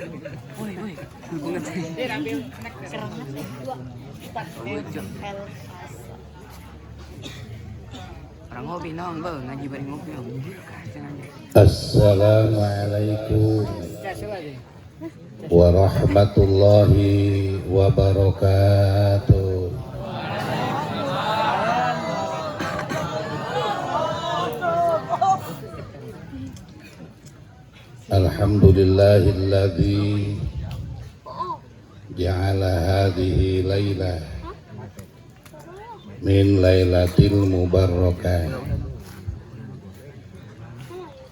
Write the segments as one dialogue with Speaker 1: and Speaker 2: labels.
Speaker 1: Woi, woi. Orang ngopi nong, bang, ngaji bareng ngopi.
Speaker 2: Assalamualaikum warahmatullahi wabarakatuh. Alhamdulillahilladzi ja'ala hadhihi lailah min lailatil mubarakah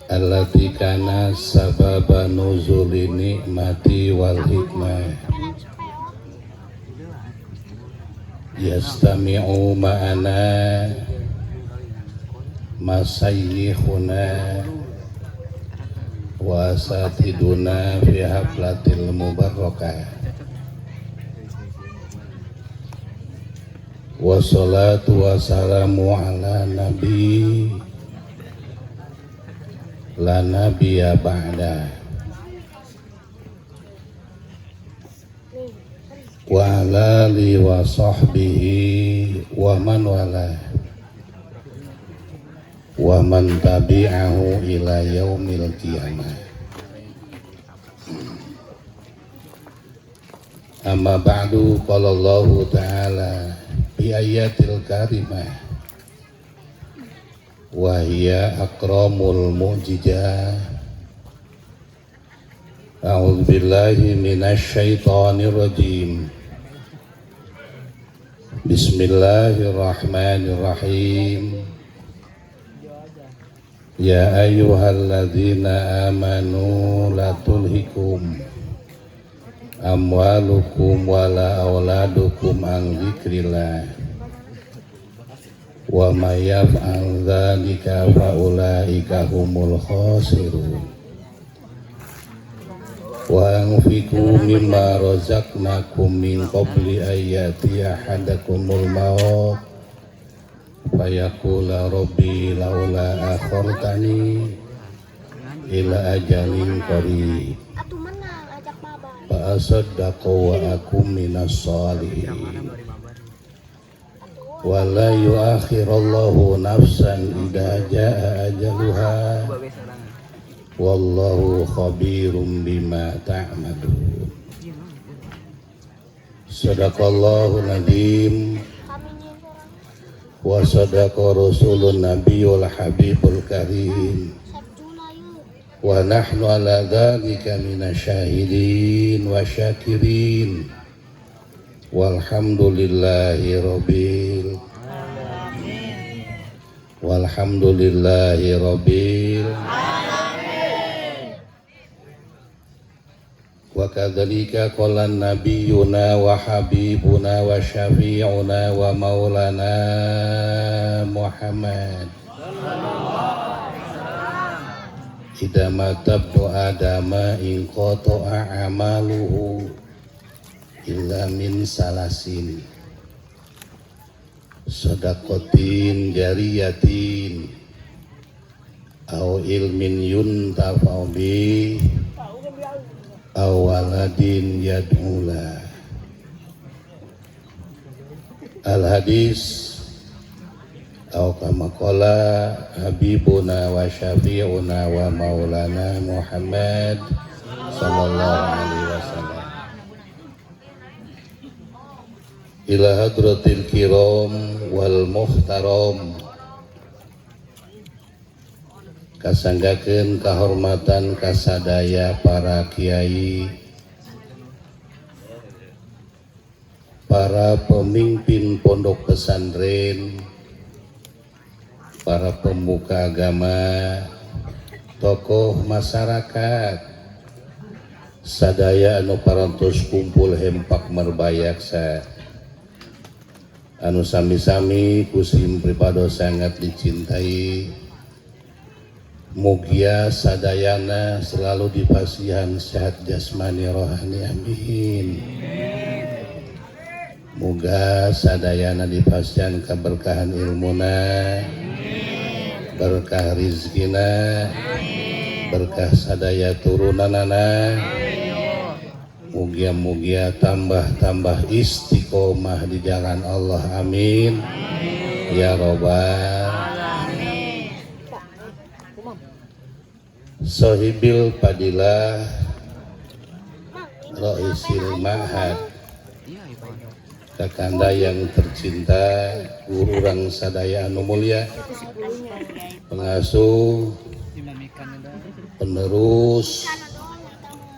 Speaker 2: allati kana sababa nuzuli ni'mati wal hikmah yastami'u ma'ana masayikhuna wa asatiduna fi haflatil mubarakah wassalatu wassalamu ala nabi la nabiyya ba'da wa ala alihi wa sahbihi wa man wala wa man tabi'ahu ila yaumil qiyamah. Amma ba'du, qala Allahu ta'ala bi ayatil karimah wa hiya akramul mu'jizah. A'udzu billahi minasy syaithanir rajim. Bismillahirrahmanirrahim. Ya ayyuhalladzina amanu la tulhikum amwalukum wala auladukum an dzikrillah wa may yaf'al dzalika fa ulaika humul khasirun. Wa anfiqu mimma razaqnakum min qabli ayati ahadakumul maut fayaqula rabbi laula akhartani ila ajalin qarib fa asaddaqu wa akum minas salihin. Wa la yu'akhirallahu nafsan idza jaa ajaluha wallahu khabirum bima ta'malun. Sadaqallahu nadzim wa sadaqa rasulun nabiyul habibul karim wa nahnu ala dzalika minasyahidin wa syakirin. Walhamdulillahi rabbil alamin. Walhamdulillahi rabbil alamin. Wa kadzalika qala nabiyuna wa habibuna wa syafi'una wa maulana Muhammad idza mata ibnu adama in qata'a amaluhu illa min salasin sadaqatin jariyatin au ilmin yuntafa'u bi aw waladin yad'ula. Al hadis au kama qala habibuna wa syafi'una wa maulana Muhammad sallallahu alaihi wasallam. Ila hadratil kiram wal muhtaram, kasanggakeun kahormatan kasadaya para kiai, para pemimpin pondok pesantren, para pemuka agama, tokoh masyarakat, sadaya anu parantos kumpul hempak merbayaksa, anu sami-sami kusim pribado sangat dicintai. Mugia sadayana selalu dipasihan sehat jasmani rohani, amin. Muga sadayana dipasihan keberkahan ilmuna, berkah rizkina, berkah sadaya turunanana, Mugia-mugia tambah-tambah istiqomah di jalan Allah, amin ya robbal. Sohibil Fadilah Roisil Ma'had, Kakanda yang tercinta, guru urang sadaya anu mulia, pengasuh, penerus,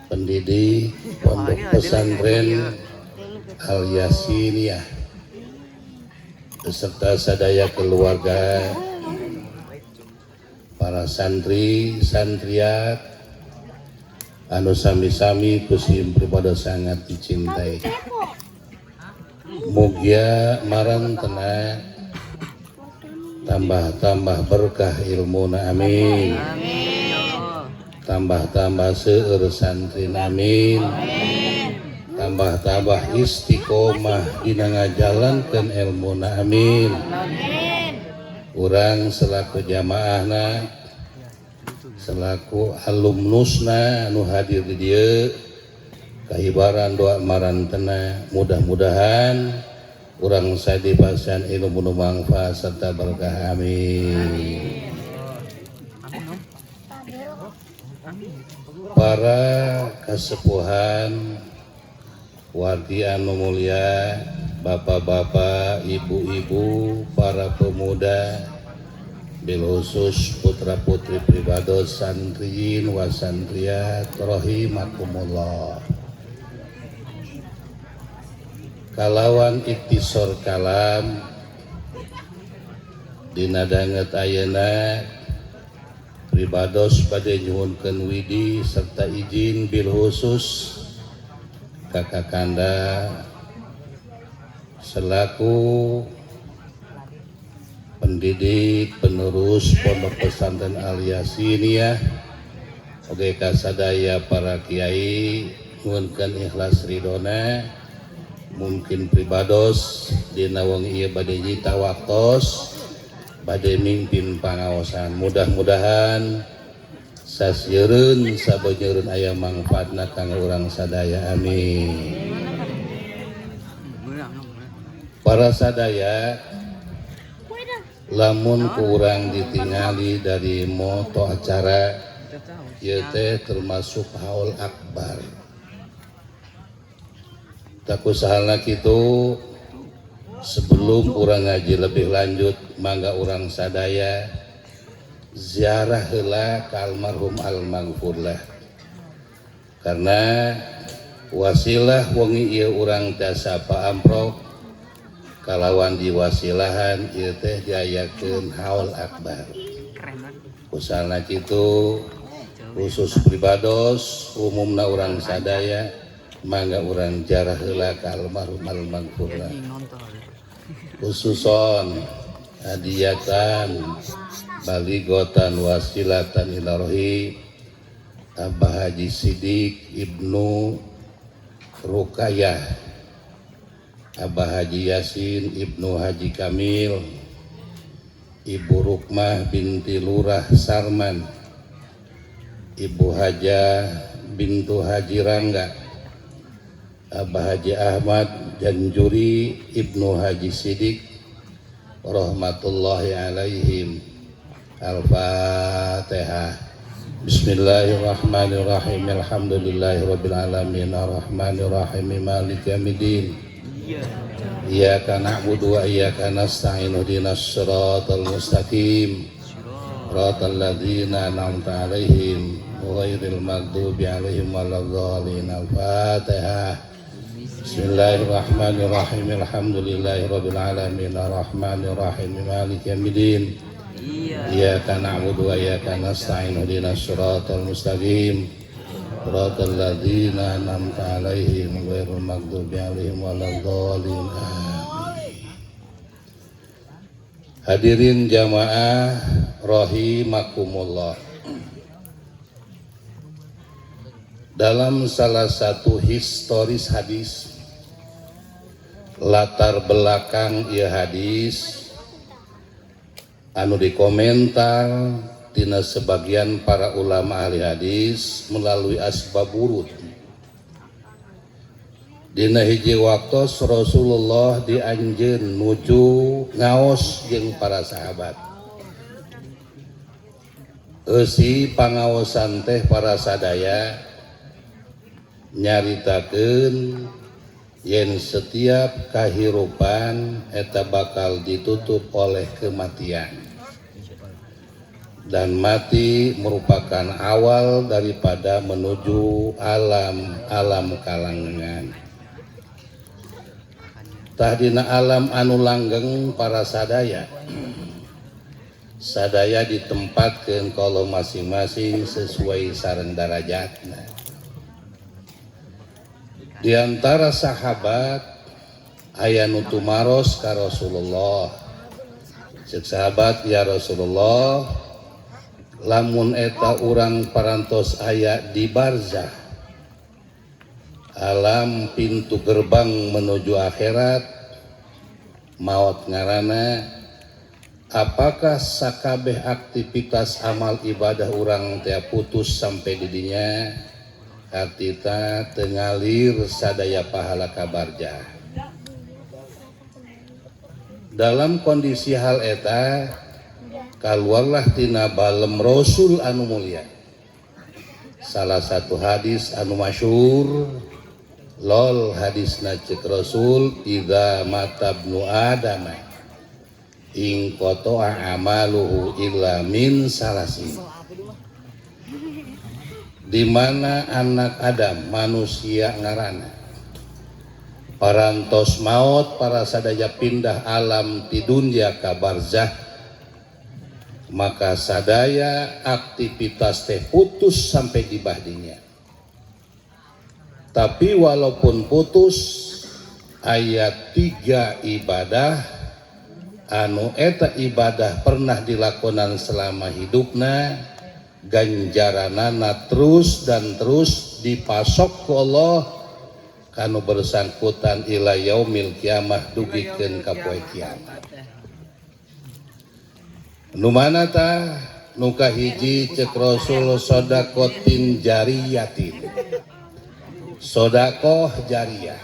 Speaker 2: pendidik Pondok Pesantren Al Yasiniyah beserta sadaya keluarga, para santri santriat anu sami-sami ku sim pribados sangat dicintai. Mugia marantena tambah-tambah berkah ilmuna, amin. Tambah-tambah seueur santri, amin. Tambah-tambah istiqomah dina ngajalankeun ilmuna, amin. Urang selaku jamaahna, selaku alumnusna anu hadir di dieu, kahibaran doa marantena, mudah-mudahan urang sadi pasihan ilmu nu mangfaat serta berkah, amin. Para kasepuhan wargi anu mulia, bapak-bapak, ibu-ibu, para pemuda, bil khusus putra-putri pribados santriyin wa santriyat rahimakumullah. Kalawan iktisor kalam dina danget ayeuna pribados bade nyuhunkeun widi serta izin bil khusus ka kakanda selaku pendidik penerus Pondok Pesantren Al Yasiniyah, oge kasadaya para kiai, nyuhunkeun ikhlas ridona. Mungkin pribados dina wengi ieu bade nyita waktos bade mimpin pangaosan, mudah-mudahan sasiereun sabeujeureun aya mangfaatna kanggo urang sadaya, amin. Para sadaya, lamun kurang ditingali dari moto acara ieu teh termasuk haul akbar. Tak usahalna kitu, sebelum urang ngaji lebih lanjut, mangga urang sadaya ziarah heula ka almarhum almaghfurlah, karena wasilah wengi ieu urang tiasa paamprok kalawan diwasilahan ieu teh diayakeun haul akbar. Usahalna kitu, khusus pribados umumna urang sadaya, mangga urang jarah heula ka almarhum almaghfurlah, khususon hadiyatan baligotan wasilatan ila rohi Abah Haji Sidik Ibnu Rukayah, Abah Haji Yasin Ibnu Haji Kamil, Ibu Rukmah binti Lurah Sarman, Ibu Hajah bintu Haji Rangga, Abah Haji Ahmad Janjuri Ibnu Haji Sidik rahmatullahi alaihim. Al-Fatihah. Bismillahirrahmanirrahim. Alhamdulillahirabbil alamin arrahmanirrahim maliki yaumiddin. Iyyaka na'budu wa iyyaka nasta'in ihdinas siratal mustaqim siratal ladzina an'amta 'alaihim ghairil maghdubi 'alaihim waladdallin. Al-Fatihah. Bismillahirrahmanirrahim. Alhamdulillahirabbil alamin arrahmanirrahim maliki yaumiddin. Iyyaka na'budu wa iyyaka nasta'in ihdinas siratal mustaqim siratal ladzina an'amta 'alaihim ghairil maghdubi 'alaihim waladdallin. Amin. Hadirin jamaah rahimakumullah. Dalam salah satu historis hadis, latar belakang ieu hadis anu dikomentar tina sebagian para ulama ahli hadis melalui asbab wurud. Dina hiji waktos Rasulullah di anjeun nuju ngaos jeung para sahabat. Eusi pangaosan teh para sadaya nyaritakeun yen setiap kahirupan eta bakal ditutup oleh kematian. Dan mati merupakan awal daripada menuju alam-alam kalanggengan. Tah dina alam anu langgeng para sadaya, sadaya ditempatkan kalau masing-masing sesuai sareng darajatna. Di antara sahabat aya nu tumaros ka Rasulullah. Cek sahabat, "Ya Rasulullah, lamun eta urang parantos aya di barzah, alam pintu gerbang menuju akhirat, maut ngarana, apakah sakabeh aktivitas amal ibadah urang teh putus sampai didinya, hartina teu ngalir sadaya pahala ka barzah?" Dalam kondisi hal eta keluarlah tina balem Rasul anu mulia salah satu hadis anu masyhur lol hadisna. Cek Rasul, "Idza mata ibnu adam inqata'a amaluhu illa min salasin." Di mana anak Adam, manusia ngarana, parantos maut, para sadaya pindah alam ti dunya ka barzah, maka sadaya aktivitas teh putus sampai di bahdinya. Tapi walaupun putus, aya tiga ibadah anu eta ibadah pernah dilakonan selama hidupna, ganjaranana terus dan terus dipasok ku Allah kanu bersangkutan ila yaumil kiamah, dugikeun ka poe kiamat. Nu mana tah? Nu kahiji, cek Rasul, sodakotin jariyatin, sodakoh jariyah.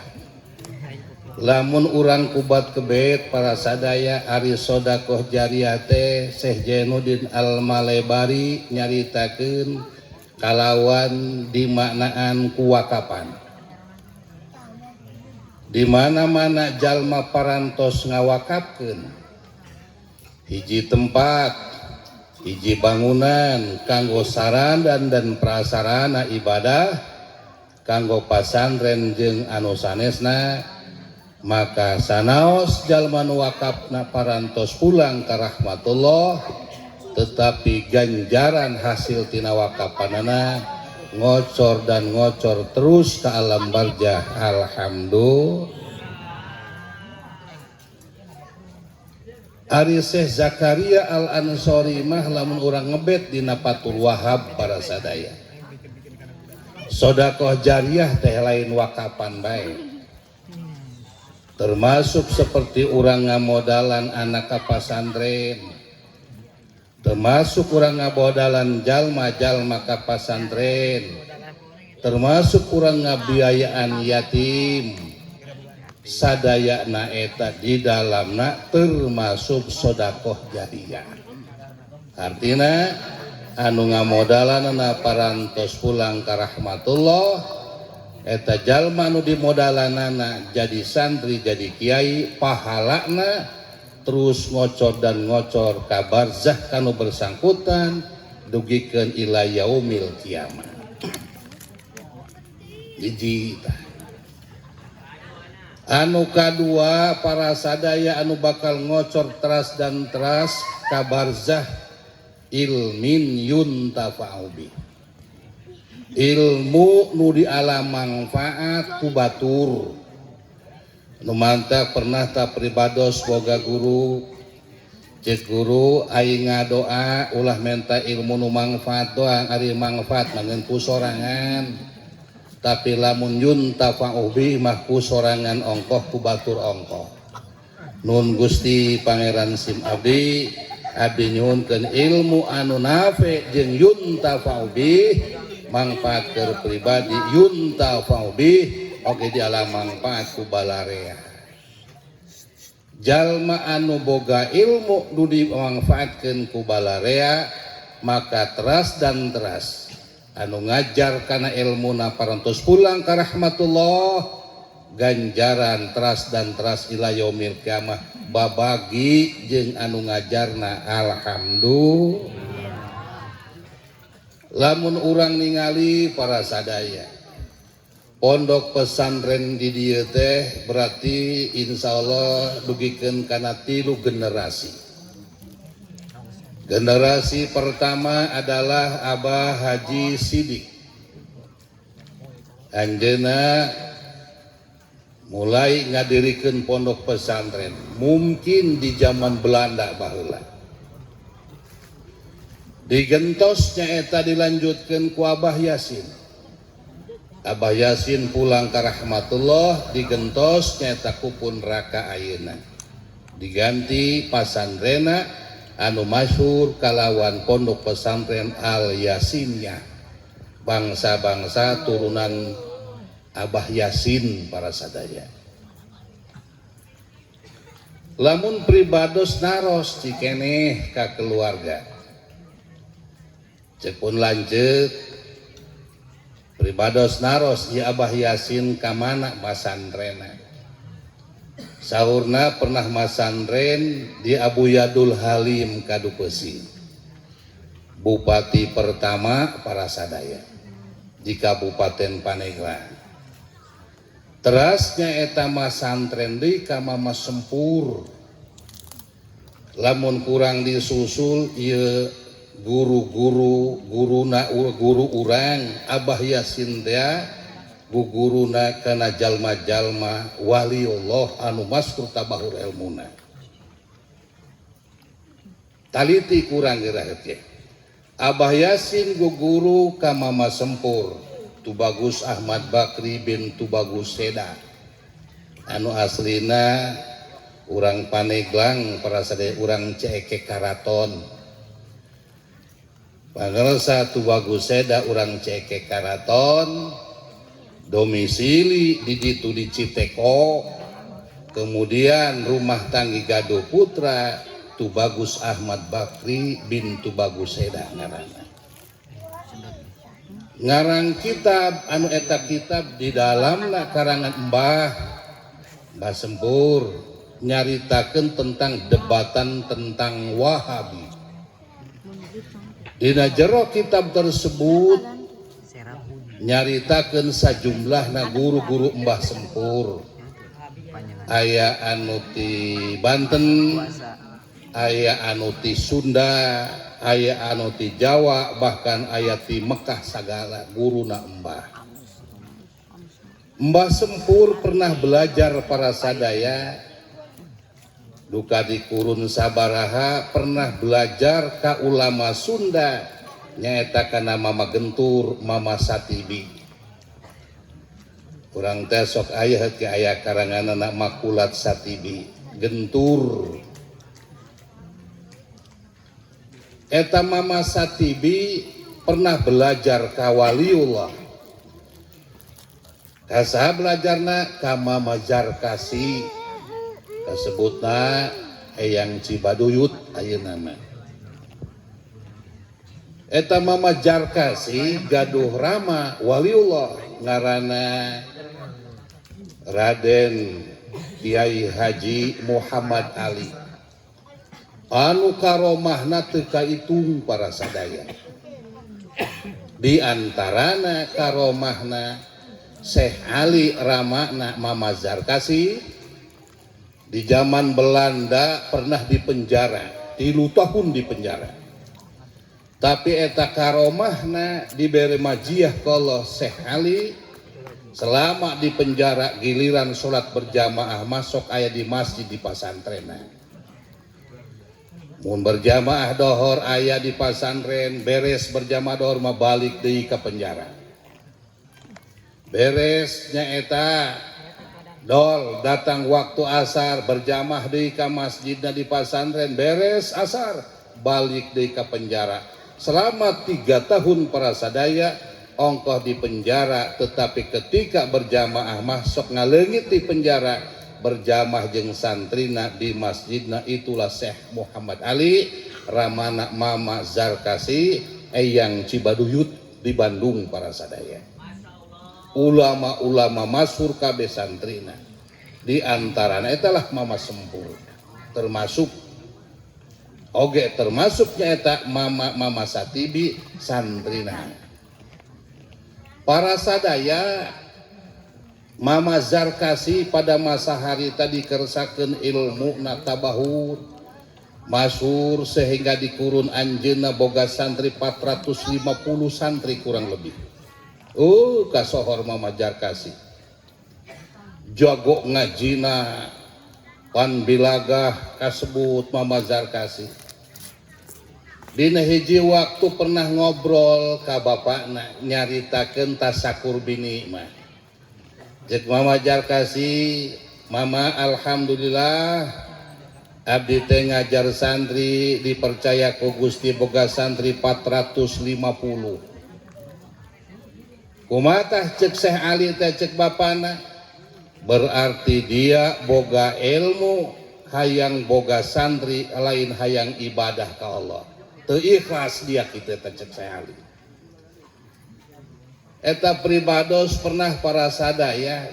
Speaker 2: Lamun urang kubat kebet para sadaya, ari sodakoh jariyah teh Syekh Jainuddin Al-Malebari nyaritakeun kalawan dimaknaan kuwakapan. Di mana-mana jalma parantos ngawakapkeun hiji tempat, hiji bangunan kanggo sarana dan prasarana ibadah, kanggo pasantren jeung anu sanesna, maka sanaos jalma nu wakafna parantos pulang ka rahmatullah, tetapi ganjaran hasil tina wakapanana ngocor dan ngocor terus ke alam barzah. Alhamdulillah. Ari Syekh Zakaria Al Ansori mah, lamun urang ngebet dina Fathul Wahab para sadaya, sodakoh jariah teh lain wakapan bae, termasuk seperti urang ngamodalan anak ka pasantren, termasuk urang ngamodalan jalma-jalma ka pasantren, termasuk urang ngabiayaan yatim. Sadayana eta di dalamna termasuk sodakoh jariah. Artinya anu ngamodalanana parantos pulang ka rahmatullah, eta jalma anu dimodalanana jadi santri, jadi kiai, pahalana terus ngocor dan ngocor ka barzah kanu bersangkutan dugikeun ila yaumil kiamat. Hiji tah. Anu kadua para sadaya, anu bakal ngocor teras dan teras ka barzah, ilmin yuntafa'u bih, ilmu nu diala manfaat ku batur. Nu mantap pernah tak pribados boga guru. Cek guru, aing ngadoa ulah menta ilmu nu mangfaat doang, ari mangfaat mah ku sorangan, tapi lamun yuntafa'u bih mah ku sorangan ongkoh, ku batur ongkoh. Nun Gusti Pangeran sim abdi, abdi nyuhunkeun ilmu anu nafe jeung yuntafa'u bih, mangfaat keur pribadi, yuntafa'u bih. Oge diala mangpaat ku balarea. Jalma anu boga ilmu nu dimangfaatkeun ku balarea, maka teras dan teras anu ngajar kana ilmuna parantos pulang ka rahmatullah, ganjaran teras dan teras ila yaumil kiamah babagi jeung anu ngajarna. Alhamdulillah. Lamun urang ningali, para sadaya, pondok pesantren di dieu teh berarti insya Allah dugikeun kana tilu generasi. Generasi pertama adalah Abah Haji Sidik. Anjeunna mulai ngadirikeun pondok pesantren mungkin di zaman Belanda baheula. Digentos nyaeta dilanjutkan ku Abah Yasin. Abah Yasin pulang ke rahmatullah, digentos nyaeta ku pun raka ayeuna. Diganti pasantrenna anu masyhur kalawan Pondok Pesantren Al Yasiniyah. Bangsa-bangsa turunan Abah Yasin, para sadaya. Lamun pribados naros cikeneh ka keluarga. Cek pun lanjut pribados naros, ya Abah Yasin kamana masantrenna? Saurna pernah masantren di Abu Yadul Halim Kadupeusi, bupati pertama, para sadaya, di Kabupaten Pandeglang. Terasnya eta masantren di ka Mama Sempur. Lamun kurang disusul ieu guru-guru, guruna, guru urang Abah Yasin teh guguruna kana jalma-jalma waliullah anu masyhur tabahur ilmuna. Taliti kurang geura teh. Abah Yasin guguru ka Mama Sempur, Tubagus Ahmad Bakri bin Tubagus Seda, anu aslina urang Pandeglang, para sadaya, urang Ceeke Karaton. Pangersa, Tubagus Seda urang Ceeke Karaton, domisili di ditu di Citeko, kemudian rumah tanggi gaduh putra, Tubagus Ahmad Bakri bin Tubagus Seda ngaranna. Ngarang kitab anu eta kitab di dalamna karangan Mbah Mbah Sempur nyaritakeun tentang debatan tentang Wahabi. Dina jero kitab tersebut nyaritakeun sajumlahna guru-guru Mbah Sempur. Aya anu ti Banten, aya anu ti Sunda, aya anu ti Jawa, bahkan aya ti Mekah sagala guruna Mbah. Mbah Sempur pernah belajar, para sadaya, duka di kurun sabaraha pernah belajar ka ulama Sunda, nyaeta kana Mama Gentur, Mama Satibi. Urang teh sok aya ke aya karanganna Makulat Satibi Gentur. Eta Mama Satibi pernah belajar ka waliullah. Ka saha belajarna? Ka Mama Jarkasi, kasebutna Eyang Cibaduyut ayeuna mah. Eta Mama Jarkasi gaduh rama waliullah ngaranna Raden Kiai Haji Muhammad Ali, anu karomahna teu kaitung, para sadaya. Di antarana karomahna Syekh Ali ramana Mama Zarkasi di zaman Belanda pernah dipenjara, 3 tahun di penjara. Tapi eta karomahna diberi majiah kalau Syekh Ali selama di penjara giliran sholat berjamaah masuk aya di masjid di pasantren. Mun berjamaah dohor aya di pasantren, beres berjamaah dohor mah balik deui ke penjara. Beres nyaeta dol datang waktu asar berjamaah deui ka masjidna di pasantren, beres asar balik deui ka penjara. Selama 3 tahun, para sadaya, Ongkoh di penjara, tetapi ketika berjamaah masuk ngaleungit di penjara, berjamaah jeung santrina di masjidna. Itulah Syekh Muhammad Ali, ramana Mama Zarkasi, Eyang Cibaduyut di Bandung. Para sadaya, ulama-ulama masyhur kabeh santrina, di antaranya itulah Mama Sempur, termasuk oge termasuknya eta Mama Mama Satibi santrina. Para sadaya, Mama Zarkasi pada masa hari tadi kersakeun ilmu natabahur masyhur sehingga di kurun anjeunna boga santri 450 santri kurang lebih. Oh, kasohor Mama Zarkasi, jago ngajina pan bilagah kasebut Mama Zarkasi. Dina hiji waktu pernah ngobrol ka bapakna, nyaritakeun tasakur bini mah. Cek Mama Jarkasi, "Mama, alhamdulillah abdi teh ngajar santri dipercaya ku Gusti boga santri 450." "Kumaha?" cek Syekh Ali teh, cek bapana, "Berarti dia boga ilmu hayang boga santri, lain hayang ibadah ke Allah. Teu ikhlas dia kitu teh," cek Syekh Ali. Eta pribados pernah, para sadaya,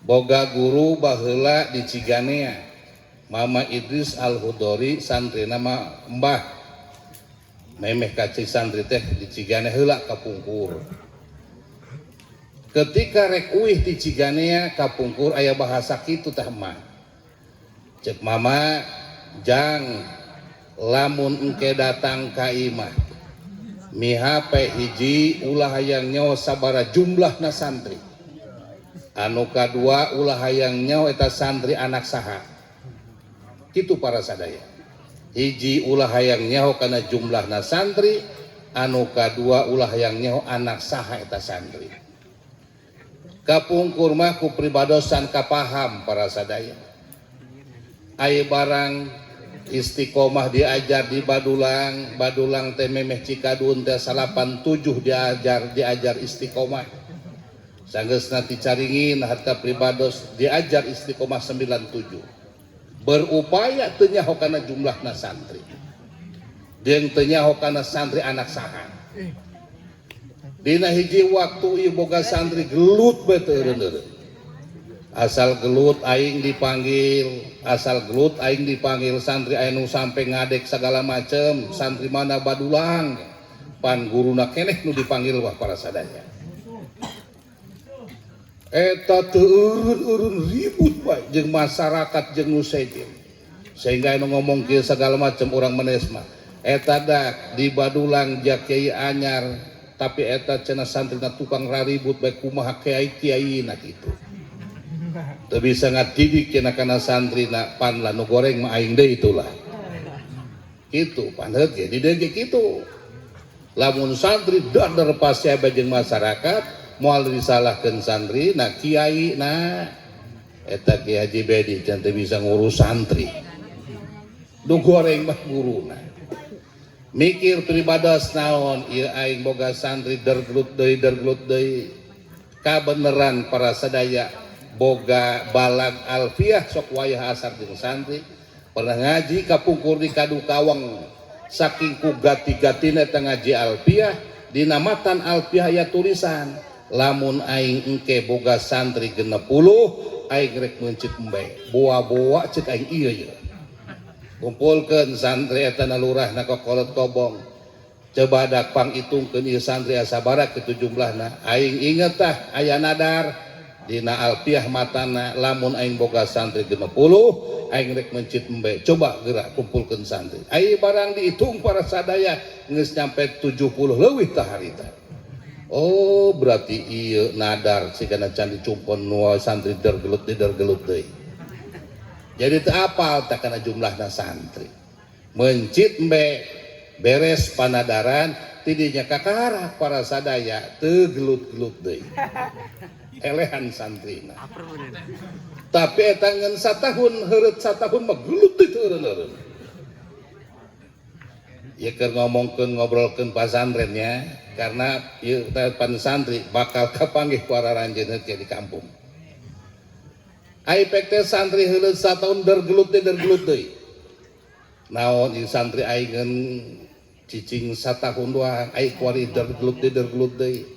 Speaker 2: boga guru baheula di Ciganea, Mama Idris Al-Hudori, santri nama Mbah memeh kaci santri teh di Ciganea heula kapungkur. Ketika rek uih di Ciganea kapungkur aya bahasa kitu tah mah. Cek Mama, "Jang, lamun engke datang ka imah mihape, hiji, ulah hayang nyaho sabara jumlahna santri, anu kadua, ulah hayang nyaho eta santri anak saha." Kitu, para sadaya. Hiji, ulah hayang nyaho kana jumlahna santri, anu kadua, ulah hayang nyaho anak saha eta santri. Kapungkur mah ku pribadosan kapaham, para sadaya. Aya barang istiqomah diajar di Badulang, Badulang teh memeh Cikadun teh 87 diajar, diajar istiqomah. Sanggeusna ti Caringin harta pribados diajar istiqomah 97. Berupaya teu nyaho kana jumlahna santri. Jeung teu nyaho kana santri anak saha. Dina hiji waktu ieu boga santri gelut bae teu eureun-eureun. Asal gelut aing dipanggil, asal gelut aing dipanggil, santri anu sampai ngadek segala macem, santri mana Badulang, pan guruna keneh nu dipanggil. Wah, para sadaya, eta teu eureun-eureun ribut bae jeung masyarakat jeung nu sejen, sehingga anu ngomong kieu segala macem urang menes mah eta dak di Badulang ja kiai anyar, tapi eta cenah santrina tukang raribut bae, kumaha kiai kiai na kitu teu bisa ngadidik cenah kana santrina, pan lah nu goreng mah aing deui itulah kitu. Pan heuh ge di dieu ge kitu, lamun santri dadar pasti aya jeung masyarakat, moal disalahkeun santri na, kiai na eta Kiai Haji Bedi can teu bisa ngurus santri, nu goreng mah guruna. Mikir pribados, naon ieu aing boga santri dergelut deui, dergelut deui. Kabeneran, para sadaya, boga balag alfiah sok wayah asar jeung santri. Pernah ngaji kapungkur di Kadukawang, saking ku gati-gatina eta ngaji alfiah, dina matan alfiah aya tulisan, "Lamun aing engke boga santri 60, aing rek meuncit embe boa-boa," cek aing. "Ieu ye kumpulkeun santri eta na lurah na kokolot kobong, coba dak pangitungkeun ieu santri asa barak kitu jumlahna. Aing inget tah aya nadar dina alfiah matana, lamun aing boga santri 60, aing rek mencit embe, coba gerak kumpulkeun santri." Ai barang dihitung, para sadaya, geus nyampe 70 leuwih tah harita. Oh, berarti ieu nadar sigana can dicumpon nu santri dergelut deui, dergelut deui. Jadi teu apal tah kana jumlahna santri. Mencit embe, beres panadaran, tidinya kakara, para sadaya, teu gelut-gelut deui, elehan santrina.
Speaker 1: Aper bener.
Speaker 2: Tapi eta ngan satahun, heureut satahun mah gelut deui teu eureun-eureun. Ya, keur ngomongkeun ngobrolkeun pasantrennya. Karena ieu pan santri bakal kapanggih ku aranjeun di kampung. Ai pek teh santri heuleut sataun dergelut teh, dergelut deui. Naon ieu santri aing ngeun cicing satahun doang, ai kuari dergelut deui, dergelut deui.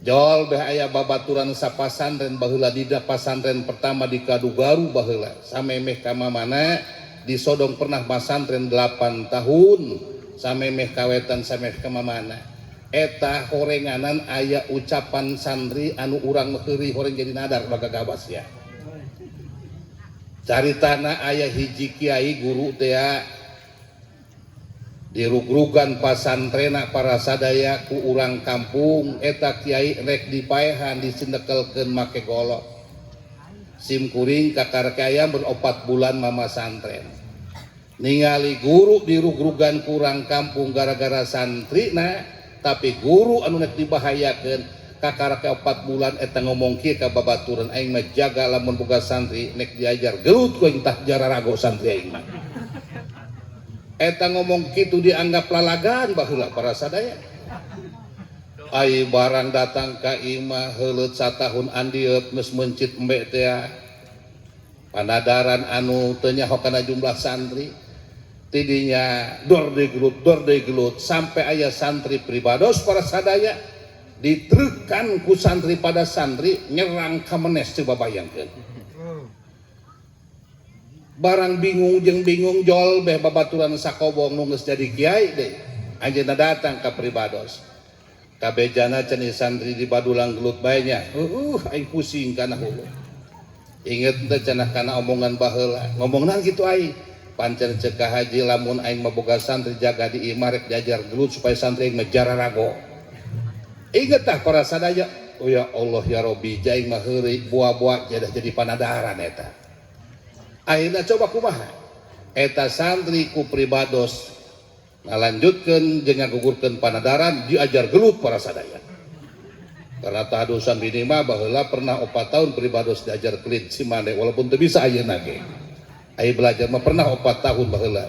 Speaker 2: Jol beh aya babaturan sapasantren baheula, dida pasantren pertama di Kadugaru baheula samemeh ka mamana disodong pernah pasantren 8 tahun, samemeh kawetan, samemeh ka mamana. Eta horenganan aya ucapan santri anu urang heureuy horeng jadi nadar bagagabas ya. Caritana aya hiji kiai guru teh dirugrugan pasantrena para sadaya ku urang kampung. Eta kiai rek dipaehan, disindekelkeun make golok. Sim kuring kakara aya beropat bulan mama santren, ningali guru dirugrugan ku urang kampung gara-gara santrina, tapi guru anu nek dibahayakeun kakara ke 4 bulan eta ngomong kieu ka babaturan, "Aing mah jaga lamun boga santri nek diajar gelut ku aing tah, jararago santri aing mah." Eta ngomong kitu dianggap lalagan baheula para sadaya. Ai barang datang ka imah heuleut satahun andieut geus meuncit embe teh, panadaran anu teu nyaho kana jumlah santri. Tidinya dor deui gelut, dor deui gelut, sampai aya santri pribados para sadaya ditrekan ku santri pada santri nyerang ka menes. Coba bayangkeun, barang bingung jeung bingung, jol beh babaturan sakobong nu geus jadi kiai deh, anjeunna datang ka pribados, kabejana cenah santri di badulang gelut bae nya. Aing pusing kana hulu. Inget teh cenah kana omongan baheula ngomongna kitu? Aing pancen ceuk Ka Haji, lamun aing mah boga santri jaga di imah rek diajar gelut supaya santri aing mah jararago. Inget tah para sadaya? Oh ya Allah ya Robbi, aing mah heureuy buah-buah jadi panadaran eta. Akhirnya coba kumaha eta santri ku pribados ngalanjutkeun jeung ngagugurkeun panadaran, diajar gelut para sadaya. Karena tahadusan bini mah baheula pernah 4 tahun pribados diajar kelit cimande, walaupun teu bisa ayeuna ge. Ai belajar mah pernah 4 tahun baheula.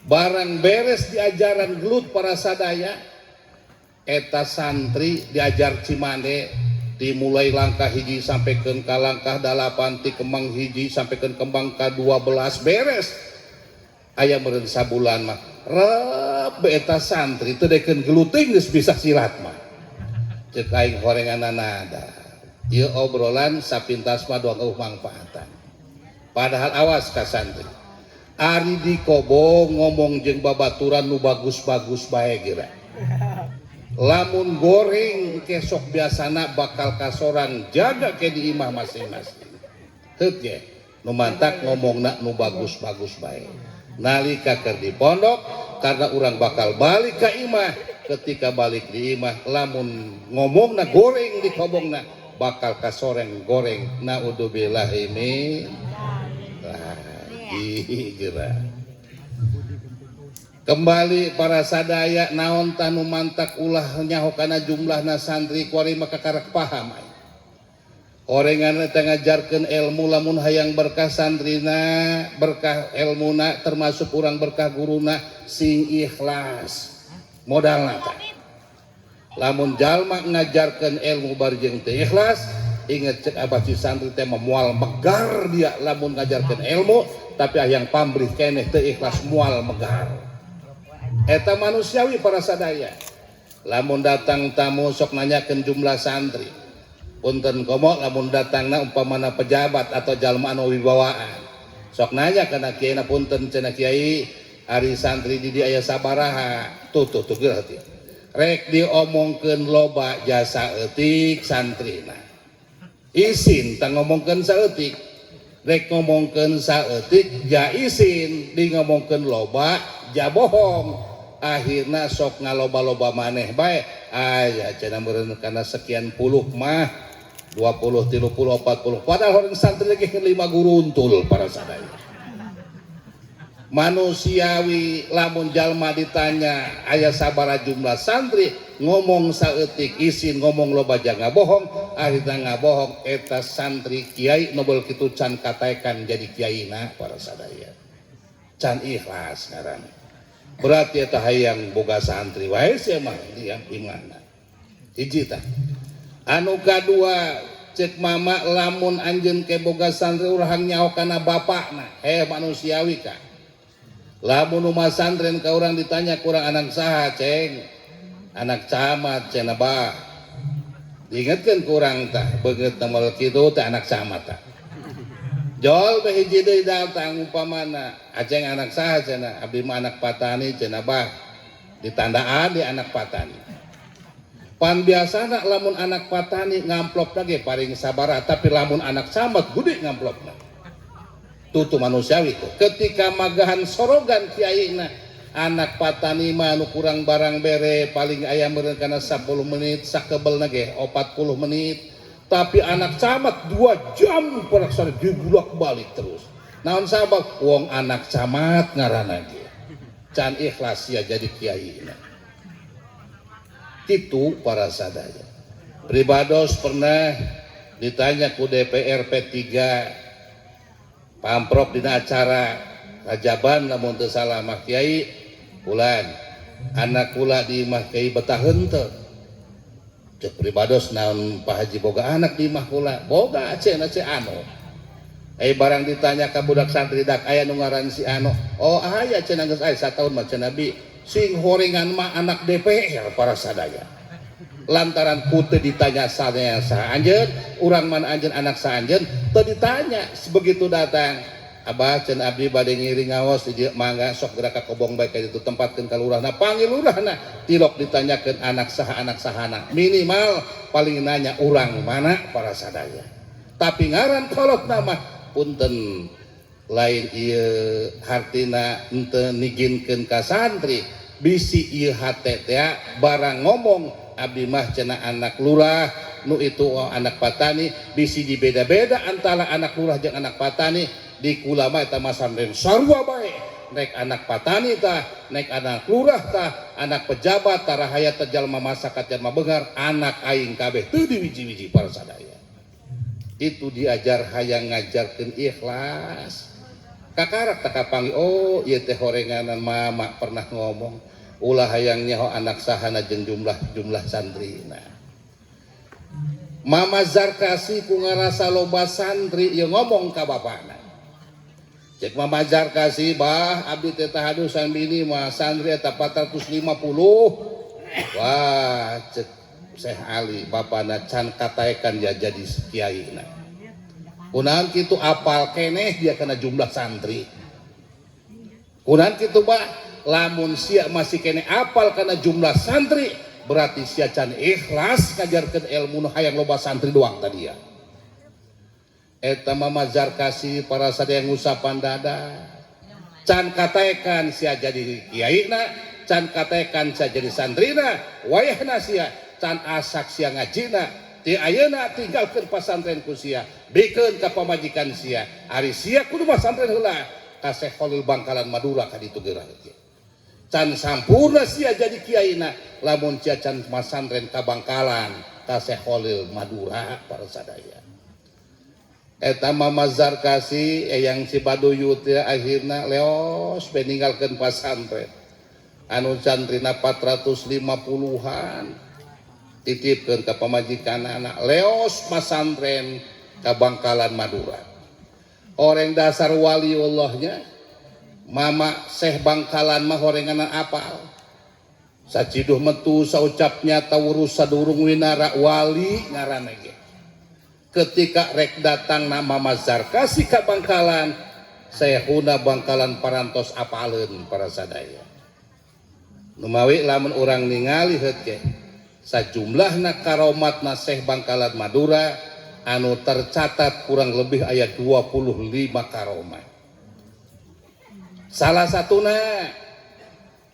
Speaker 2: Barang beres diajaran gelut para sadaya, eta santri diajar cimande dimulai langkah hiji sampai ke langkah 8, ti kembang hiji sampai ke kembang ke 12 beres. Aya meureun sabulan mah rep eta santri teu dekeun geluting geus bisa silat mah. Ceuk aing horengan nada ieu obrolan sapintas mah doang eueuh mangfaatan. Padahal awas ka santri, ari di kobong ngomong jeung babaturan nu bagus-bagus bae geura. Lamun goreng kesok biasana bakal kasorang, jaga ke di imah masing-masing. Heut ge nu mantak ngomongna nu bagus-bagus bae nalika keur di pondok, karena urang bakal balik ka imah. Ketika balik di imah, lamun ngomongna goreng di kobongna bakal kasoreng goreng, naudzubillah min lagi geura. Kembali para sadaya, naon tanu mantak ulah nyaho kana jumlahna santri? Kuari maka karak paham aing. Orengan eta ngajarkeun ilmu, lamun hayang berkah santrina, berkah ilmuna, termasuk urang berkah guruna, sing ikhlas modalna tah. Lamun jalma ngajarkeun ilmu bari jeung teu ikhlas, inget cek abah si santri teh moal megar dia. Lamun ngajarkeun ilmu tapi hayang pamrih keneh teu ikhlas, moal megar. Eta manusiawi para sadaya. Lamun datang tamu sok nanyakeun jumlah santri. Punten, komo lamun datangna umpamana pejabat atau jalma anu wibawaan, sok nanya kana kiai, "Punten," cenah, "kiai, ari santri di dieu aya sabaraha?" Tuh tuh tuh geura hati. Rek diomongkeun loba jasa eutik santrina isin tah ngomongkeun saeutik, rek ngomongkeun saeutik ja isin, di ngomongkeun loba ja bohong. Akhirna sok ngaloba-loba maneh bae, aya cenah meureun kana sekian puluh mah, 20, 30, 40, padahal orang santri lagi lima guruntul para sadaya. Manusiawi, lamun jalma ditanya aya sabara jumlah santri, ngomong saeutik isin, ngomong loba jangan bohong, akhirnya ngabohong. Eta santri kiai nobel kitu can katakan jadi kiaina para sadaya, can ikhlas ngaranna. Berarti eta hayang boga santri wae sia mah di imahna. Hiji tah. Anu kadua, cek mama, lamun anjeun ke boga santri, urang nyaho kana bapakna. Heh, manusiawi ka. Lamun nu masantren ka urang ditanya, "Kurang anak saha, Ceng?" "Anak camat," cenah, "Bah." Diingatkeun kurang tah, beungeut nomor kitu teh anak camat tah. Jol be hiji deui datang umpamana, "Aceng anak saha?" cenah. "Abdi mah anak patani," cenah, "Bah." Ditandaan di anak patani. Pan biasana lamun anak patani ngamplop lagi paling sabaraha, tapi lamun anak camat gede ngamplopna. Tutu manusiawi tuh. Ketika magahan sorogan kiaina, anak patani mah nu kurang barang bere paling aya meureun kana 10 menit, sakebelna ge 40 menit. Tapi anak camat 2 jam peraksan dibulak balik terus. Naon sabab? Wong anak camat ngaranna ge. Can ikhlas ya jadi kiai. Itu para sadaya. Pribados pernah ditanya ku DPR P3 Pamprok dina acara Rajaban, lamun teu salah mah, "Kiai bulan, anak kula di imah kiai betah henteu?" Cek pribados, "Naon, Pak Haji, boga anak di imah kula?" "Boga," cenah, "si anu." Eh, barang ditanya ka budak santri, dak aya nu ngaran si anu? "Oh, aya," cenah, "geus aya sataun mah," cenah. Bi sing horengan mah anak DPR, para sadaya, lantaran ku teu ditanya sadaya, "Saha anjeun, urang mana anjeun, anak saha anjeun?" Teu ditanya. Begitu datang, "Abah," cenah, "abdi bade ngiring ngaos di dieu." "Mangga, sok gerak ka kobong bae ka ditu, tempatkeun ka lurahna, panggil lurahna." Tilok ditanyakeun anak saha, anak sahana, minimal paling nanya urang mana, para sadaya. Tapi ngaran kolot nama, punten, lain ieu hartina henteu niginkeun ka santri, bisi ieu hate teh barang ngomong, "Abdi mah," cenah, "anak lurah, nu itu, oh, anak patani." Bisi dibeda-beda antara anak lurah jeung anak patani. Di kula mah eta masantren sarua bae, nek anak patani tah, nek anak lurah tah, anak pejabat tah, rahayat teh, jalma masakat, jalma beunghar, anak aing kabeh, teu diwiji-wiji, para sadaya. Itu diajar hayang ngajarkeun ikhlas. Kakarak tak kapanggih, oh ieu teh horenganan mama pernah ngomong ulah hayang nyaho anak sahana jeung jumlah-jumlah santrina. Mama Zarkasi ku ngarasa loba santri ieu ngomong ka bapana. Cek Mama Zarkasi, "Bah, abdi teh tahadusan bini mah santri eta 450." Wah, cek Syekh Ali bapana, "Can kataekan ya jadi kiai na. Kunaon kitu? Apal keneh dia kena jumlah santri. Kunaon kitu, Bah? Lamun sia masih kene apal karena jumlah santri, berarti sia can ikhlas ngajarkeun ilmu, nu hayang loba santri doang tadi ya." Eta Mama Zarkasi, para sadaya, ngusapan dada. Can kataekan sia jadi kiai na, can kataekan sia jadi santrina, wayahna sia can asak sia ngajina. Ti ayeuna tinggalkeun pasantren ku sia, bikeun ka pamajikan sia. Ari sia kudu masantren heula ka Syekh Khalil Bangkalan Madura ka ditu geura. Can sampurna sia jadi kiaina lamun sia can masantren ka Bangkalan ka Syekh Khalil Madura, para sadaya. Eta Mama Zarkasi yang Cibaduyut ya, akhirna leos meninggalkeun pasantren anu santrina 450-an, titipkeun ka pamajikan anak, leos masantren ka Bangkalan Madura. Orang dasar waliullahnya Mama Syekh Bangkalan mah horenganan apal, saciduh metu saucapnya tawurus sadurung winara, wali ngaranna ge. Ketika rek datang nama Mazarkasi ka Bangkalan, Syekhuna Bangkalan parantos apaleun, para sadaya. Numawi lamun urang ningali heut ge sajumlahna karomatna Syekh Bangkalan Madura anu tercatat kurang lebih ayat 25 karomat. Salah satuna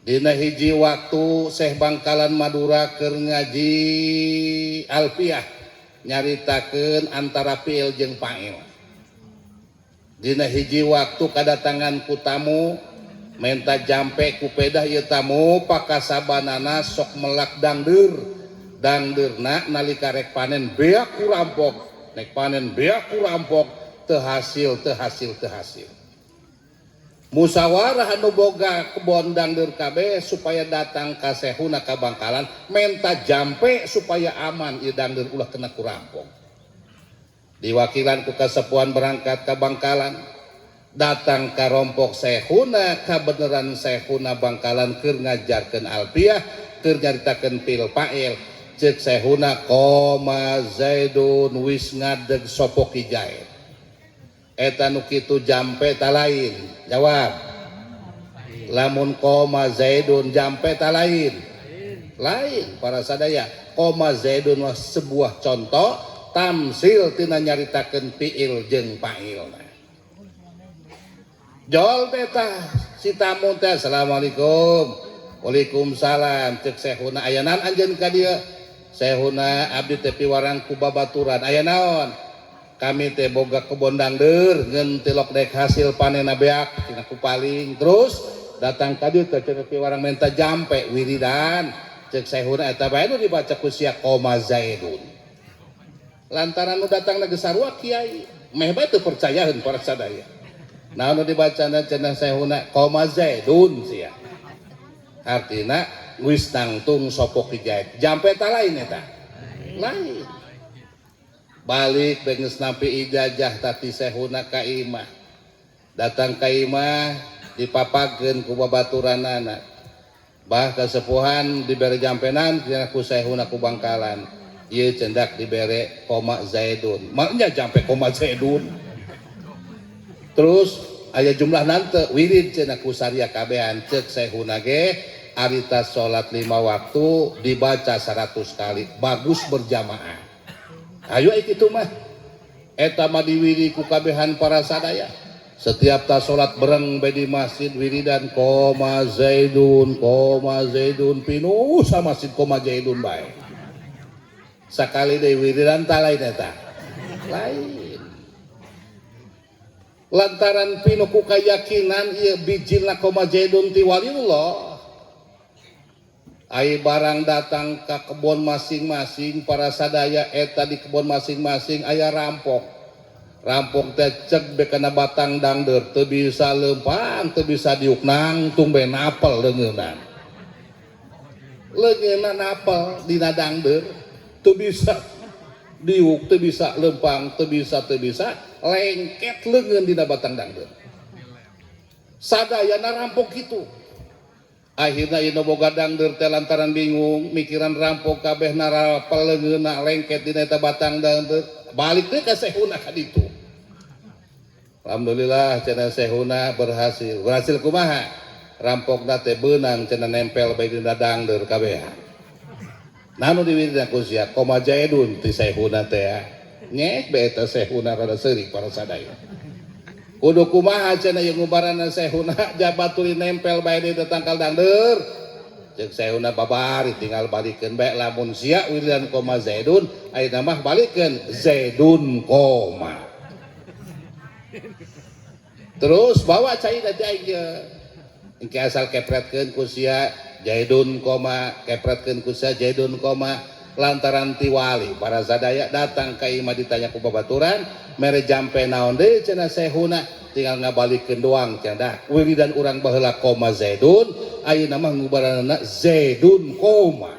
Speaker 2: dina hiji waktu Syekh Bangkalan Madura keur ngaji alfiah, nyaritakeun antara fiil jeung fa'il. Dina hiji waktu kadatangan ku tamu menta jampe ku pedah. Ieu tamu pakasabanana sok melak dangdeur. Dangdeurna nalika rek panen beak ku rampok, nek panen beak ku rampok, teu hasil, teu hasil, teu hasil. Musyawarah anu boga kebon dangdeur kabeh supaya datang ka Sehuna ka Bangkalan menta jampe supaya aman ieu dangdeur ulah kena ku rampok. Diwakilan ku kasepuhan berangkat ka Bangkalan, datang ka rompok Sehuna, kabeneran Sehuna Bangkalan keur ngajarkeun alfiah, keur nyaritakeun fi'il fa'il. Ceuk Sehuna qoma Zaidun wis ngadeg sapa Ki Zaid. Eta nu kitu jampe ta lain? Jawab. Lamun qoma Zaidun jampe ta lain? Lain para sadaya. Qoma Zaidun mah sebuah contoh tamsil tina nyaritakeun fiil jeung fa'ilna. Jol teh si tamu teh, assalamualaikum. Waalaikumsalam. Ceuk Sehuna aya naon anjeun ka dieu? Sehuna abdi teh piwarang ku babaturan. Aya naon? Kami teh boga kebon dangdeur ngeun tilok dek hasil panenna beak cenah ku paling. Terus datang ka dieu teh cenah piwarang menta jampe wiridan. Ceuk Sehuna eta bae nu dibaca ku sia qoma Zaidun. Lantaran nu datang geus sarua kiai, meh bae teu percayaeun para sadaya. Naon nu dibacana cenah Sehuna qoma Zaidun sia. Artina wis nangtung sapa Ki Zaid. Jampe ta lain eta? Lain. Balik geus nampi ijazah tati Sehuna ka imah. Datang ka imah dipapageun ku babaturanana. Bah kasepuhan dibere jampenan cenah ku Sehuna ku Bangkalan. Ieu cendak dibere qoma Zaidun. Maknya jampe qoma Zaidun. Terus aya jumlah nante wirid cenah ku saria kabehan. Ceuk Sehuna ge arita salat 5 waktu dibaca 100 kali bagus berjamaah. Ayo kitu mah eta mah diwiri ku kabehan para sadaya. Setiap ta salat bereng bae di masjid wiridan qoma Zaidun qoma Zaidun pinuh sama masjid qoma Zaidun bae. Sakali deui wiridan ta lain eta? Lain. Lantaran pinuh ku kayakinan ieu bijilna qoma Zaidun ti waliullah. Ai barang datang ka kebon masing-masing para sadaya eta di kebon masing-masing aya rampok. Rampok teh cek be kana batang dangdeur teu bisa leumpang, teu bisa diuk nangtung be napel leungeunna. Leungeunna napel dina dangdeur teu bisa diuk, teu bisa leumpang, teu bisa lengket leungeun dina batang dangdeur. Sadayana rampok kitu. Akhirna ieu nu boga dangdeur teh lantaran bingung mikiran rampok kabeh narapel leungeunna lengket dina eta batang dangdeur, balik teh ka Sehuna ka ditu. Alhamdulillah cenah Sehuna berhasil. Berhasil kumaha? Rampokna teh beunang cenah nempel bae dina dangdeur kabehan. Nah nu diwiridna ku sia qoma Zaidun ti Sehuna teh. Nyeh bae eta Sehuna rada seurik para sadaya. Kudu kumaha cenah ieu ngubaranna Sehuna jabatuli nempel bae di tangkal dangdeur. Ceuk Sehuna babari tinggal balikeun bae lamun sia wiridan qoma Zaidun ayeuna mah balikeun Zaidun qoma. Terus bawa cai tadi aing ye. Engke asal kepretkeun ku sia Zaidun qoma, kepretkeun ku sia Zaidun qoma. Lantaran ti wali para sadaya datang ka imah ditanya ku babaturan mere jampe naon deui cenah Sehuna tinggal ngabalikeun doang cenah dah wiridan urang baheula qoma Zaidun ayeuna mah ngubaranana Zaidun qoma.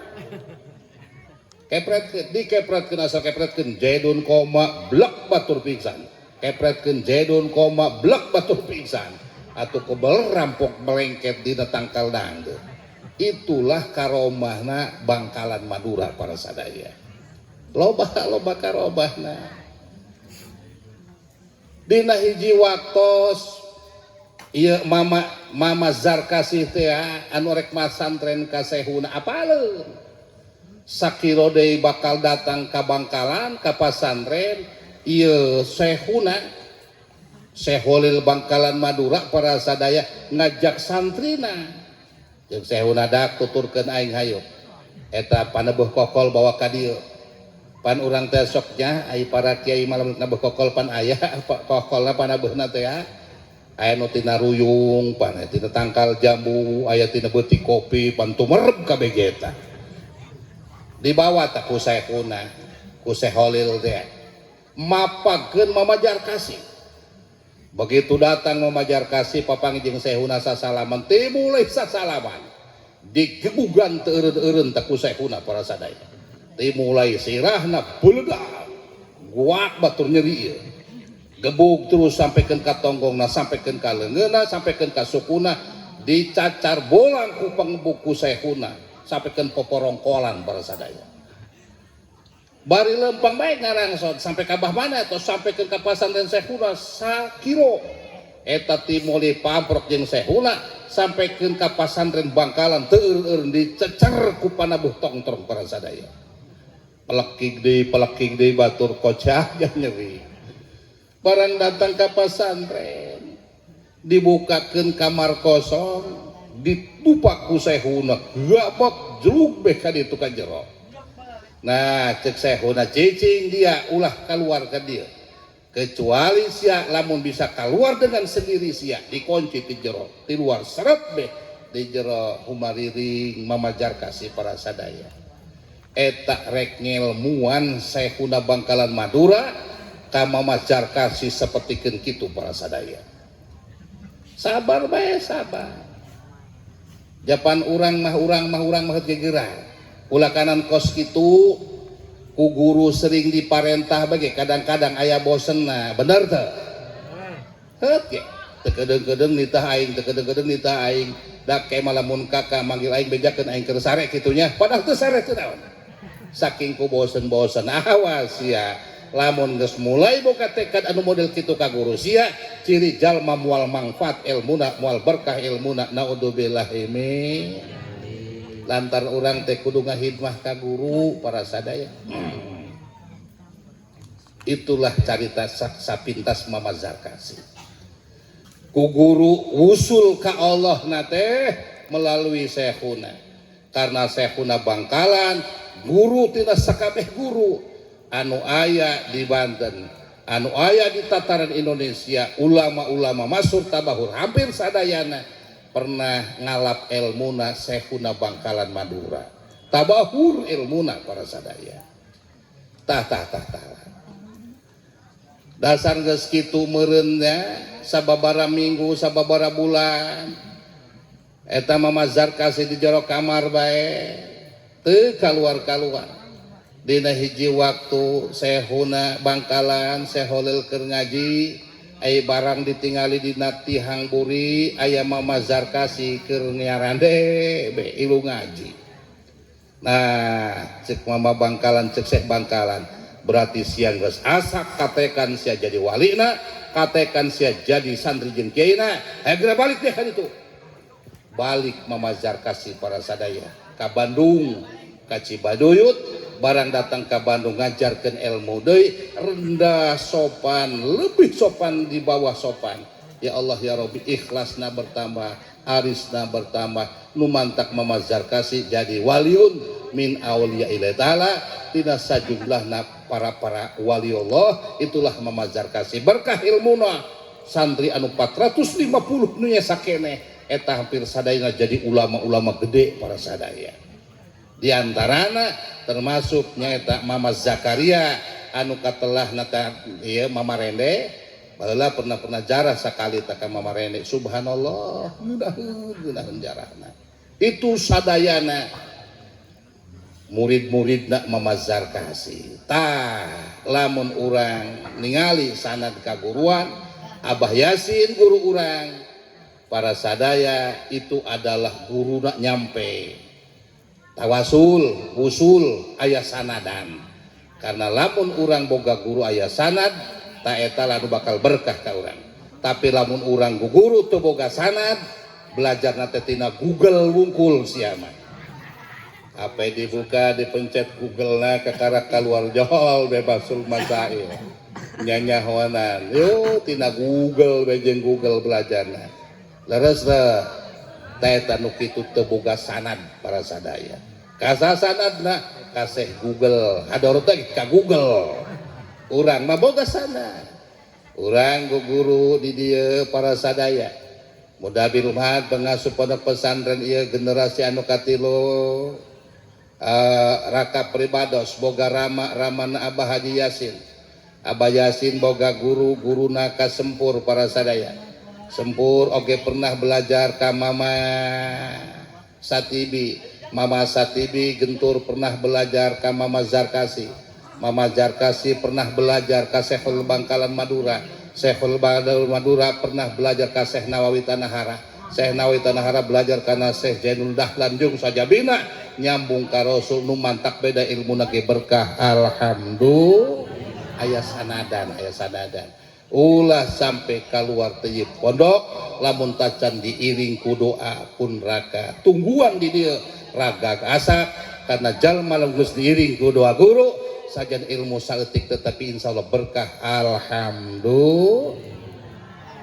Speaker 2: Kepretkeun dikepretkeun asal kepretkeun Zaidun qoma blek batur pingsan. Kepretkeun Zaidun qoma blek batur pingsan. Atuh kebel rampok melengket dina tangkal dangdeur. Itulah karomahna Bangkalan Madura para sadaya. Loba loba karomahna. Dina hiji waktos ieu mama mama Zarkasih teh anu rek masantren ka Sehuna apaleun. Sakiro deui bakal datang ka Bangkalan ka pasantren ieu Sehuna Seholil Bangkalan Madura para sadaya ngajak santrina. Jeung Sehuna dak tuturkeun aing hayu. Eta panebeuh kokol bawa ka dieu. Pan urang teh sok nya ai para kiai malam nebeuh kokol pan aya kokolna panebeuhna teh ya. Aya nu tina ruyung, pan aya tina tangkal jambu, aya tina beuti kopi, pan tumerep kabeh ge eta. Dibawa tah ku Sehuna, ku Seholil teh. Mapageun Mama Jarkasih. Begitu datang Mama Jarkasi papanggih jeung Sehuna sasalaman, teu mulai sasalaman. Digebugan teu eureun-eureun teh ku Sehuna para sadaya. Teu mulai sirahna beledak. Guak batur nyeri ieu. Gebug terus sampaikan ka tonggongna, sampaikan ka leungeunna, sampaikan ka sukuna, dicacar bolang ku pangebug ku Sehuna, sampaikan poporongkolan para sadaya. Bari lempang bae ngarangsot sampai ka bah mana atau sampai ke pasantren Sehuna sakilo. Eta timuli pamprok jeung Sehuna sampaikan ka pasantren Bangkalan teu eureun-eureun dicecer ku panabuh tongtrong para sadaya. Pelekik deui batur kocak nyeri. Barang datang ka pasantren dibukakeun kamar kosong ditupak ku Sehuna gabok jeluk beh ka ditu ka jero. Nah cek Sehuna cicing dia ulah keluar ka dia kecuali sia lamun bisa keluar dengan sendiri sia dikunci di jero di luar seret beh di jero humariring Mama Jarkasi para sadaya. Eta rek ngelmuan Sehuna Bangkalan Madura ka Mama Jarkasi sapertikeun kitu para sadaya. Sabar bae sabar. Japan urang mah urang mah urang mah gegeran. Ulah kanan kos kitu ku guru sering diparentah bage kadang-kadang aya bosenna, bener teu? Heut ge. Teu kedeung-kedeung nitah aing, teu kedeung-kedeung nitah aing. Da ke malamun kakak manggil aing bejakeun aing keur sare kitu nya, padahal teu sare teu naon. Saking ku bosen-bosen awas sia. Lamun geus mulai boga tekad anu model kitu ka guru sia, ciri jalma moal mangfaat ilmuna, moal berkah ilmuna, naudzubillahi min. Lantar urang teh kudu ngahidmah ka guru para sadaya. Itulah carita sapintas Mama Zarkasi. Ku guru usul ka Allah na teh melalui Syekhuna. Karena Syekhuna Bangkalan, guru tina sakabeh guru anu aya di Banten, anu aya di tataran Indonesia, ulama-ulama masyhur tabahur hampir sadayana pernah ngalap ilmuna Syekhuna Bangkalan Madura. Tabahur ilmuna para sadaya. Tah tah tah tah. Dasar geus kitu meureunnya sababara minggu sababara bulan eta Mama Zarkasi di jero kamar bae teu kaluar-kaluar. Dina hiji waktu Syekhuna Bangkalan Syeholil keur ngaji ai barang ditingali dina tihang buri aya Mama Zarkasi keur nyarande be ilu ngaji. Nah cek Mama Bangkalan cek Syekh Bangkalan berarti siang geus asak katekan sia jadi walina katekan sia jadi santri jeung kiaina geura balik deh kan itu. Balik Mama Zarkasi para sadaya ka Bandung ka Cibaduyut. Barang datang ke Bandung ngajarkan ilmu deui rendah sopan lebih sopan di bawah sopan. Ya Allah ya Rabbi ikhlasna bertambah arisna bertambah nu mantak Mama Zarkasi jadi waliun min auliya ila taala tina sajumlahna para-para waliullah. Itulah Mama Zarkasi berkah ilmuna santri anu 450 nu nya sakene eta hampir sadayana jadi ulama-ulama gede para sadaya. Di antarana termasuk nyaeta Mama Zakaria anu katelah nata ieu Mama Rende baheula pernah-pernah jarah sakali ta ka Mama Rende subhanallah ngeunaheun ngeunaheun jarahna itu sadayana murid-muridna Mama Zarkasi. Tah lamun urang ningali sanad kaguruan Abah Yasin guru urang para sadaya itu adalah guruna nyampe tawasul usul aya sanadan. Karena lamun urang boga guru aya sanad ta eta lalu bakal berkah ka urang. Tapi lamun urang guru teu boga sanad belajar teh tina Google wungkul sia mah. Apa dibuka dipencet Google na kakara keluar jol bebasul masail nyanyahoanan yo tina Google bejeng Google belajarna leres teh ta eta nu kitu teu boga sanad para sadaya. Kasa sanadna kaseh Google hador teh ka Google urang mah boga sanad urang guru di dieu para sadaya mudah birumhat pengasuh pondok pesantren ieu generasi anu katilu raka pribados boga rama ramana Abah Haji Yasin. Abah Yasin boga guru, guruna ka Sempur para sadaya. Sempur oge pernah belajar ka Mama Satibi. Mama Satibi Gentur pernah belajar ka Mama Zarkasi. Mama Zarkasi pernah belajar ka Syekhul Bangkalan Madura. Syekhul Bangkalan Madura pernah belajar ka Syekh Nawawi Tanahara. Syekh Nawawi Tanahara belajar kana Syekh Zainul Dahlan jeung sajabina nyambung ka Rasul nu mantak beda ilmu ge berkah. Alhamdulillah, aya sanadan, aya sanadan. Ulah sampai keluar ti pondok lamun tacan diiring ku doa pun raka. Tungguan di dieu raga asak karena jalma lamun geus diiring ku doa guru sajan ilmu saeutik tetapi insyaallah berkah. Alhamdulillah.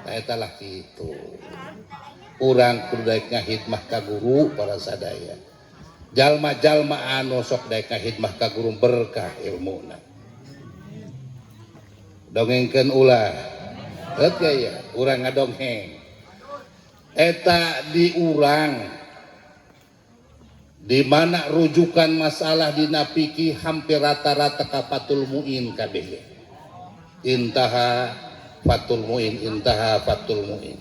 Speaker 2: Nah, eta lah kitu. Urang kudu daek ngahidmah ka guru para sadaya. Jalma-jalma anu sok daek ngahidmah ka guru berkah ilmuna. Dongengkeun ulah. Heut ya, urang ngadongeng. Eta di urang di mana rujukan masalah dina fikih hampir rata-rata ka Fathul Muin kabeh. Intaha Fathul Muin, intaha Fathul Muin.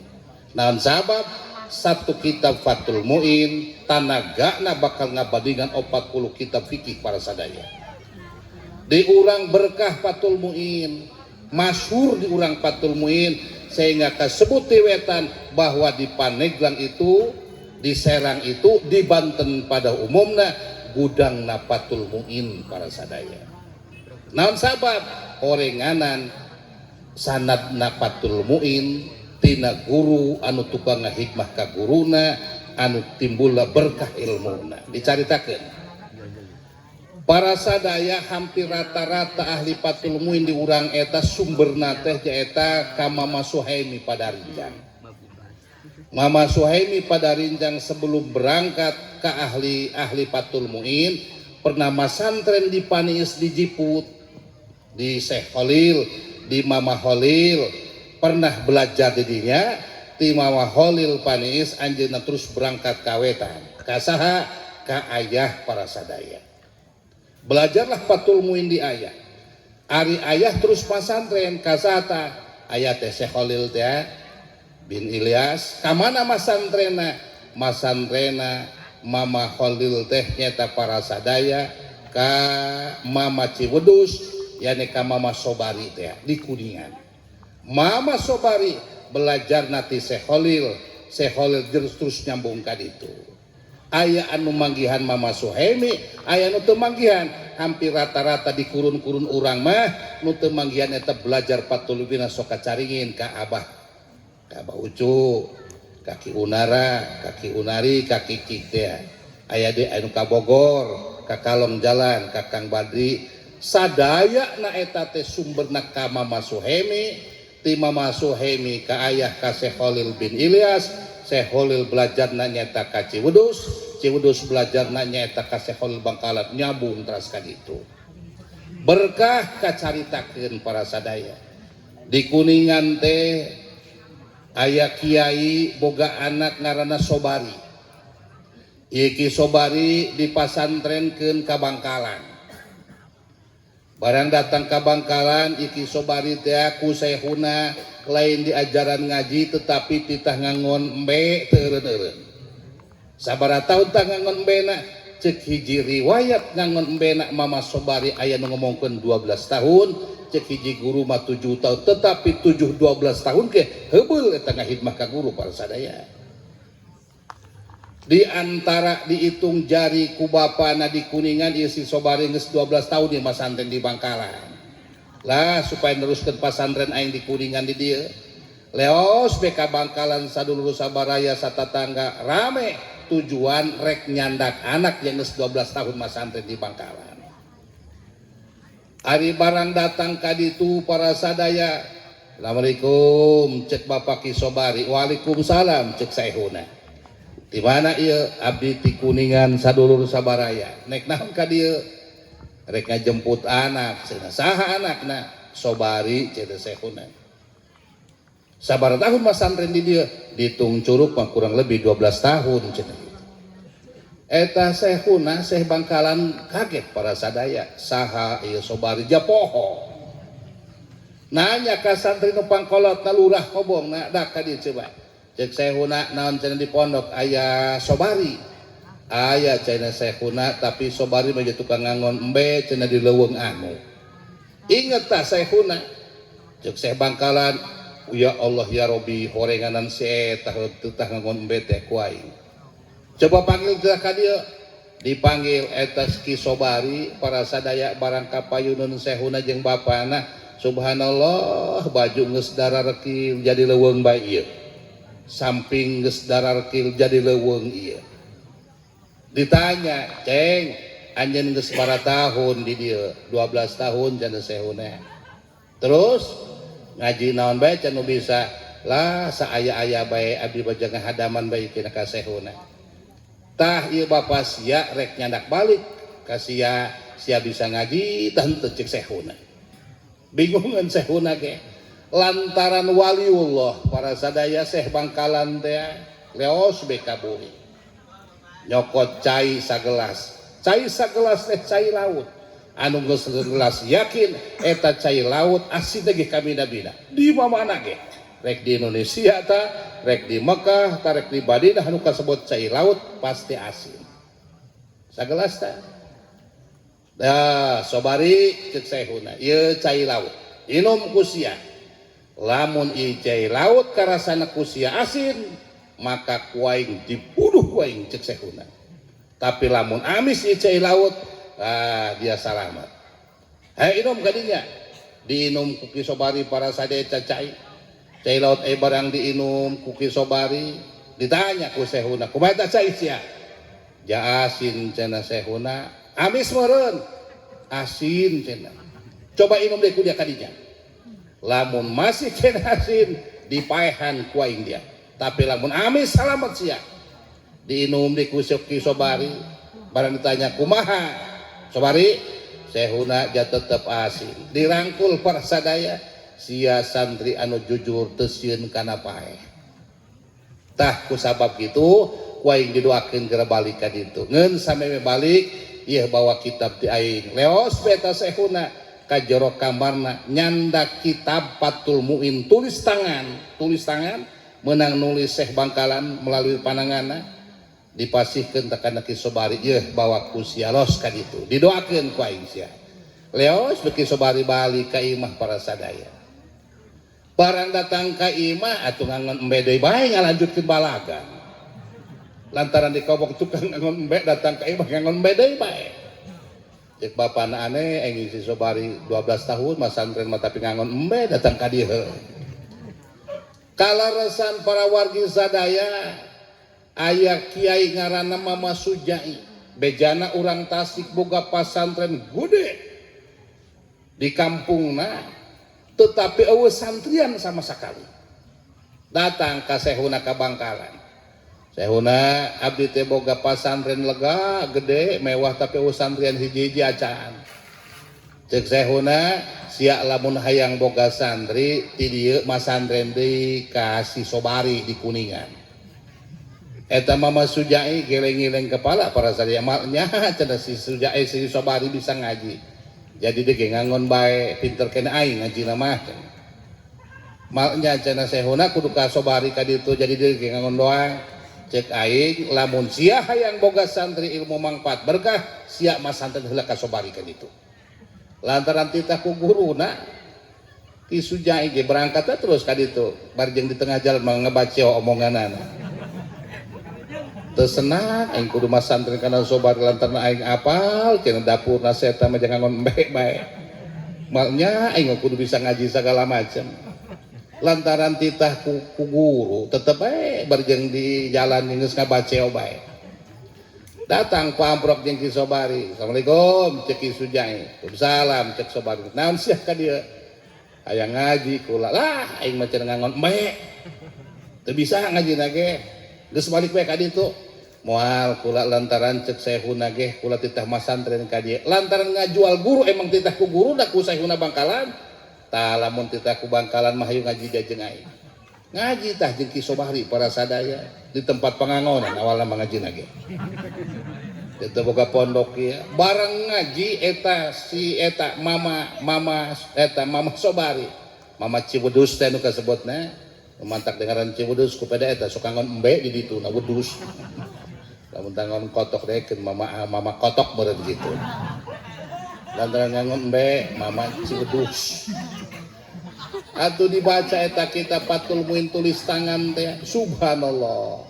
Speaker 2: Naon sabab satu kitab Fathul Muin tanagana bakal ngabandingan 40 kitab fikih para sadaya. Di urang berkah Fathul Muin, masyhur di urang Fathul Muin sehingga kasebut ti wetan bahwa di Pandeglang itu, di Serang itu, di Banten pada umumna gudang Fathul Muin para sadaya. Naon sabab orenganan sanad Fathul Muin tina guru anu tukang ngahikmah ka guruna anu timbulna berkah ilmuna. Dicaritakeun para sadaya hampir rata-rata ahli Fathul Muin di urang eta sumberna teh nyaeta ka Mama Suhaimi Padarinjang. Mama Suhaimi Padarinjang sebelum berangkat ke ahli-ahli Fathul Muin pernah masantren di Paniis di Jiput, di Syekh Khalil, di Mama Khalil, pernah belajar di dinya. Ti Mama Khalil Paniis anjeunna terus berangkat ka wetan, ka saha? Ka ayah para sadaya. Belajarlah Fathul Muin di ayah. Ari ayah terus pasantren ka saha? Ayah teh Syekh Khalil teh bin Ilyas. Kamana masantrena? Masantrena Mama Khalil teh nyata para sadaya ka Mama Ciwedus, yakni ka Mama Sobari teh di Kuningan. Mama Sobari belajar nati Syekh Khalil, Syekh Khalil terus nyambung ka ditu. Aya anu manggihan Mama Suhaimi, aya nu teu manggihan. Hampir rata-rata di kurun-kurun urang mah nu teu manggihan eta belajar Fathul Muin sok kacaringin ka Abah, ka Abah Ucu, ka Ki Unara, ka Ki Unari, ka Kiki teh. Aya deui anu ka Bogor, ka Kalong Jalan, ka Kang Badri. Sadaya na eta teh sumberna ka Mama Suhaimi, ti Mama Suhaimi ka ayah ka Syekh Khalil bin Ilyas, Syekh Khalil belajar nyaeta ka Ciwedus, Ciwedus belajar nyaeta ka Syekh Khalil Bangkalan, nyambung teras ka ditu. Berkah kacaritakeun para sadaya. Di Kuningan teh aya kiai boga anak ngaranna Sobari. Iki Sobari dipasantrenkeun ka Bangkalan. Barang datang ka Bangkalan iki Sobari teh ku sehuna lain diajaran ngaji tetapi titah ngangon embe teu eureun-eureun. Sabaraha taun tah ngangon embena? Cek hiji riwayat ngangon embena Mama Sobari aya nu ngomongkeun 12 tahun, cek hiji guru mah 7 tahun, tetapi 7 12 tahun ke heubeul eta ngahidmah ka guru para sadaya. Di antara dihitung jari ku bapana di Kuningan ieu si Sobari geus 12 tahun ieu masantren di Bangkalan. Lah supaya neruskeun pasantren aing di Kuningan di dieu. Leos BK Bangkalan sadulur sabaraya satatangga rame tujuan rek nyandak anak yang geus 12 tahun masantren di Bangkalan. Ari barang datang ka ditu para sadaya, Assalamualaikum cek Bapak Ki Sobari, waalaikumsalam cek saehuna. Di mana ieu abdi ti Kuningan sadulur sabaraya. Nek naon ka dieu? Rek ngajemput anak, cenah saha anakna? Sobari cenah sehuna. Sabaraha tahun masantren di dieu? Ditung curug mah kurang lebih 12 tahun cenah. Eta sehuna Syekh Bangkalan kaget para sadaya, saha ieu Sobari japoho. Nanya ka santri nu pangkolot na lurah Kobong na dak ka dieu coba. Cek Syekhuna naon cenah di pondok aya Sobari. Aya cenah Syekhuna tapi Sobari mah tukang ngangon embe cenah di leuweung anu. Inget tah Syekhuna. Cek Syekh Bangkalan, ya Allah ya Robi horenganan si eta teu tah ngangon embe teh ku aing. Coba panggil teh ka dieu. Dipanggil eta Ki Sobari para sadaya barang kapayunun Syekhuna jeung bapana. Subhanallah baju geus dararekil jadi leuweung bae ieu. Samping geus dararekil jadi leuweung ieu. Ditanya, "Ceng, anjeun geus sabaraha tahun di dieu?" 12 tahun cenah Syekhuna. Terus ngaji naon bae cenah bisa? Lah saaya-aya bae abdi bajang hadaman bae cenah ka Syekhuna. Tah ieu bapa sia rek nyandak balik ka sia, sia bisa ngaji tah henteu cek Syekhuna. Bingungan Syekhuna ge lantaran waliullah para sadaya Syekh Bangkalan teh leos be ka bumi nyokot cai sagelas, cai sagelas teh cai laut anu geus gelas yakin eta cai laut asin teh ge kabina-bina di mana ge rek di Indonesia ta rek di Mekah ta rek di Madinah anu kasebut cai laut pasti asin sagelas teh. Dah Sobari cek Syekhuna ieu cai laut inum ku sia lamun ieu cai laut karasana ku sia asin maka ku aing dibunuh ku aing cek Syekhuna. Tapi lamun amis ieu cai laut ah dia salamat. Hai inum kadinya diinum ku Ki Sobari para sadaya cai cai laut barang diinum ku Ki Sobari ditanya ku Syekhuna kumaha eta cai sia ja asin cenah Syekhuna amis meureun asin cenah coba inum deui ku dia kadinya lamun masih cenah asin dipaehan ku aing dia tapi lamun amis salamat sia. Diinum di ku Ki Sobari barang ditanya kumaha Sobari Syekhuna ja tetep asin dirangkul para sadaya sia santri anu jujur teu sieun kana paeh. Tah ku sabab kitu ku aing didoakeun geura balik ka ditu ngeun sameme balik ieu bawa kitab ti aing leos beta Syekhuna ka jero kamarna nyandak kitab Fathul Muin tulis tangan, tulis tangan menang nulis Syekh Bangkalan melalui pananganna dipasihkeun ka kana Ki Sobari ieu bawa ku sia los ka ditu didoakeun ku aing sia. Leos beki Sobari balik ka imah para sadaya barang datang ka imah atuh ngangon embe deui bae ngalanjutkeun balagan lantaran dikobok tukang ngangon embe datang ka imah ngangon embe deui bae. Cek bapana aneh aing si Sobari 12 tahun masantren mah tapi ngangon embe datang ka dieu. Kalaresan para wargi sadaya aya kiai ngaranna Mama Sujai bejana urang Tasik boga pasantren gede di kampungna tetapi eueuh santrian sama sekali. Datang ka Syekhuna ka Bangkalan. Syekhuna abdi teh boga pasantren lega gede mewah tapi eueuh santrian hiji-hiji acan. Cek Syekhuna sia lamun hayang boga santri ti dieu masantren deui ka si Sobari di Kuningan. Eta Mama Sujai geleng-geleng kepala para sadaya malnya cenah si Sujai si Sobari bisa ngaji. Jadi dia ge ngangon bae pinter kena aing ngaji mah. Malnya cenah Syekhuna kudu ka Sobari ka ditu jadi dia ge ngangon doang. Cek aing lamun sia hayang boga santri ilmu manfaat berkah sia masantren heula ka Sobari ka ditu. Lantaran titah ku guruna Ki Sujai ge berangkat terus ka ditu bar jeung di tengah jalan mah ngebaca omonganana. Teu senang aing kudu masantren kana Sobari lantaran aing apal cenah dapurna seta mah jangan ngangon embe bae. Malnya aing kudu bisa ngaji segala macam. Lantaran titah ku guru tetep bae barjeng di jalan geus ngabaceo bae. Datang ku amprok jeung Ki Sobari. Assalamualaikum cek Ki Sujai. Waalaikumsalam cek Sobari. Naon sia ka dieu? Hayang ngaji kula. Lah aing mah cenah ngangon embe. Teu bisa ngaji na ge. Geus balik bae ka ditu. Moal kula lantaran cek Syekhuna ge kula titah masantren ka dieu. Lantaran ngajual guru emang titah ku guru da ku Syekhuna Bangkalan. Tah lamun titah ku Bangkalan mah hayu ngaji dia jeung aing. Ngaji tah jeung Ki Sobari para sadaya di tempat pangangonan awalna mah ngaji ge. Eta boga pondok ieu. Bareng ngaji eta si eta mama mama eta mama Sobari. Mama Ciwedus teh nu kasebutna, mantak dengaran Ciwedus ku peda eta sok ngangon embe di ditu na wedus. Lamun tangon kotok dekeun mama mama kotok meureun kitu. Lantaran ngangon embe Mama Ciwedus. Atuh dibaca eta kitab Fathul Muin tulis tangan teh, subhanallah.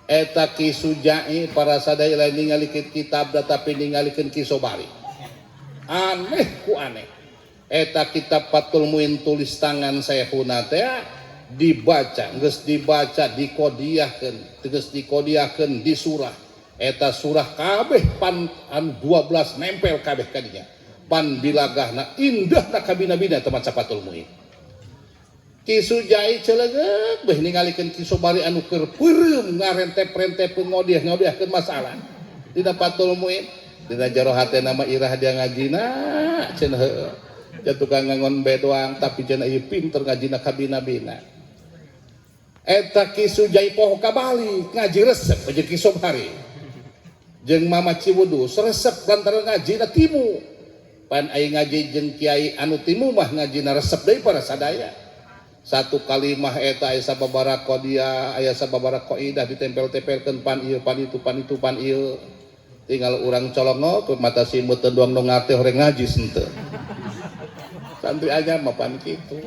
Speaker 2: Eta Ki Sujai para sadaya lain ningalikeun kitab tapi ningalikeun Ki Sobari. Aneh ku aneh. Eta kitab Fathul Muin tulis tangan Syekhuna teh dibaca, geus dibaca dikodiahkeun, geus dikodiahkeun di surah. Eta surah kabeh pan anu 12 nempel kabeh kadinya. Pan bilagahna indahna kabina-bina teh maca Fathul Muin. Ki Sujai celegeuk beh ningalikeun Ki Sobari anu keur peureum ngarentep-rentep ngodiah-ngodiahkeun masalah. Dina Fathul Muin, dina jero hatena mah irah dia ngajina cenah heueuh. Tukang ngangon be doang tapi cenah ieu pinter ngajina kabina-bina. Eta Ki Sujai poho kabalik ngaji resep jeung Ki Sobari. Jeung Mama Ciwedus resep lantaran ngajina timu. Pan ai ngaji jeung kiai anu timu mah ngajina resep deui para sadaya. Satu kalimah eta aya sababaraha qodiah, aya sababaraha kaidah ditempel-tempelkeun pan ieu pan itu pan itu pan ieu. Tinggal urang colongok mata simut teu doang nu ngarti horeng ngaji henteu. Santri aja mah pan kitu.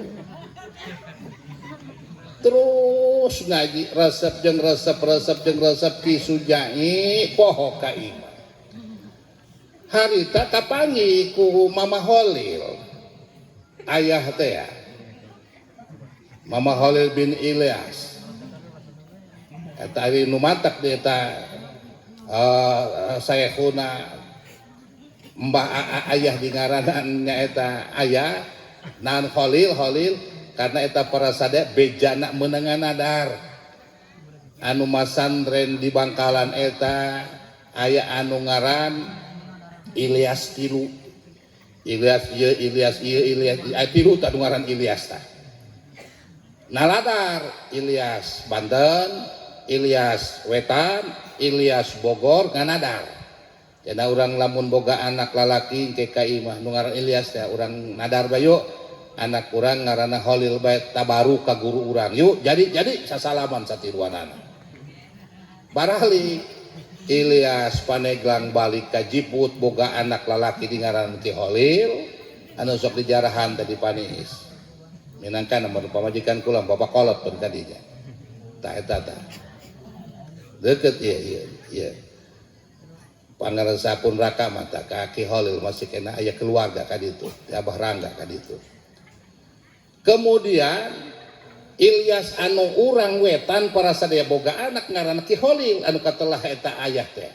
Speaker 2: Terus ngaji resep jeung resep resep jeung resep Ki Sujai poho ka imah. Harita kapanggih ku Mama Holil. Ayah teh ya. Mama Holil bin Ilyas. Eta ari nu matak di eta Syekhuna Mbah ayah di ngaranan nyaeta ayah nan Khalil Khalil karena eta para sadaya bejana meunangan nadar anu masantren di Bangkalan eta aya anu ngaran Ilyas tilu Ilyas ieu Ilyas ieu Ilyas ieu tilu tah anu ngaran Ilyas tah naladar Ilyas Banten Ilyas Wetan Ilyas Bogor nganadar. Cenah urang lamun boga anak lalaki ke ka imah nu ngaran Ilyas teh urang nadar bae anak urang ngaranna Khalil bae tabaru ka guru urang yuk jadi sasalaman satiruanana. Barali Ilyas Paneglang balik ka Jiput boga anak lalaki di ngaran Ki Khalil anu sok dijarahan tadi panis. Minangkan nomor pamajikan kula bapak kolot pun kadinya. Tah eta tah. Deket ieu ieu ieu. Pangarsa pun raka mata ka Ki Khalil masih kena aya keluarga ka ditu, di Abah Rangga ka ditu. Kemudian Ilyas anu urang wetan para sadaya boga anak ngaranna Ki Khalil anu katelah eta ayah teh.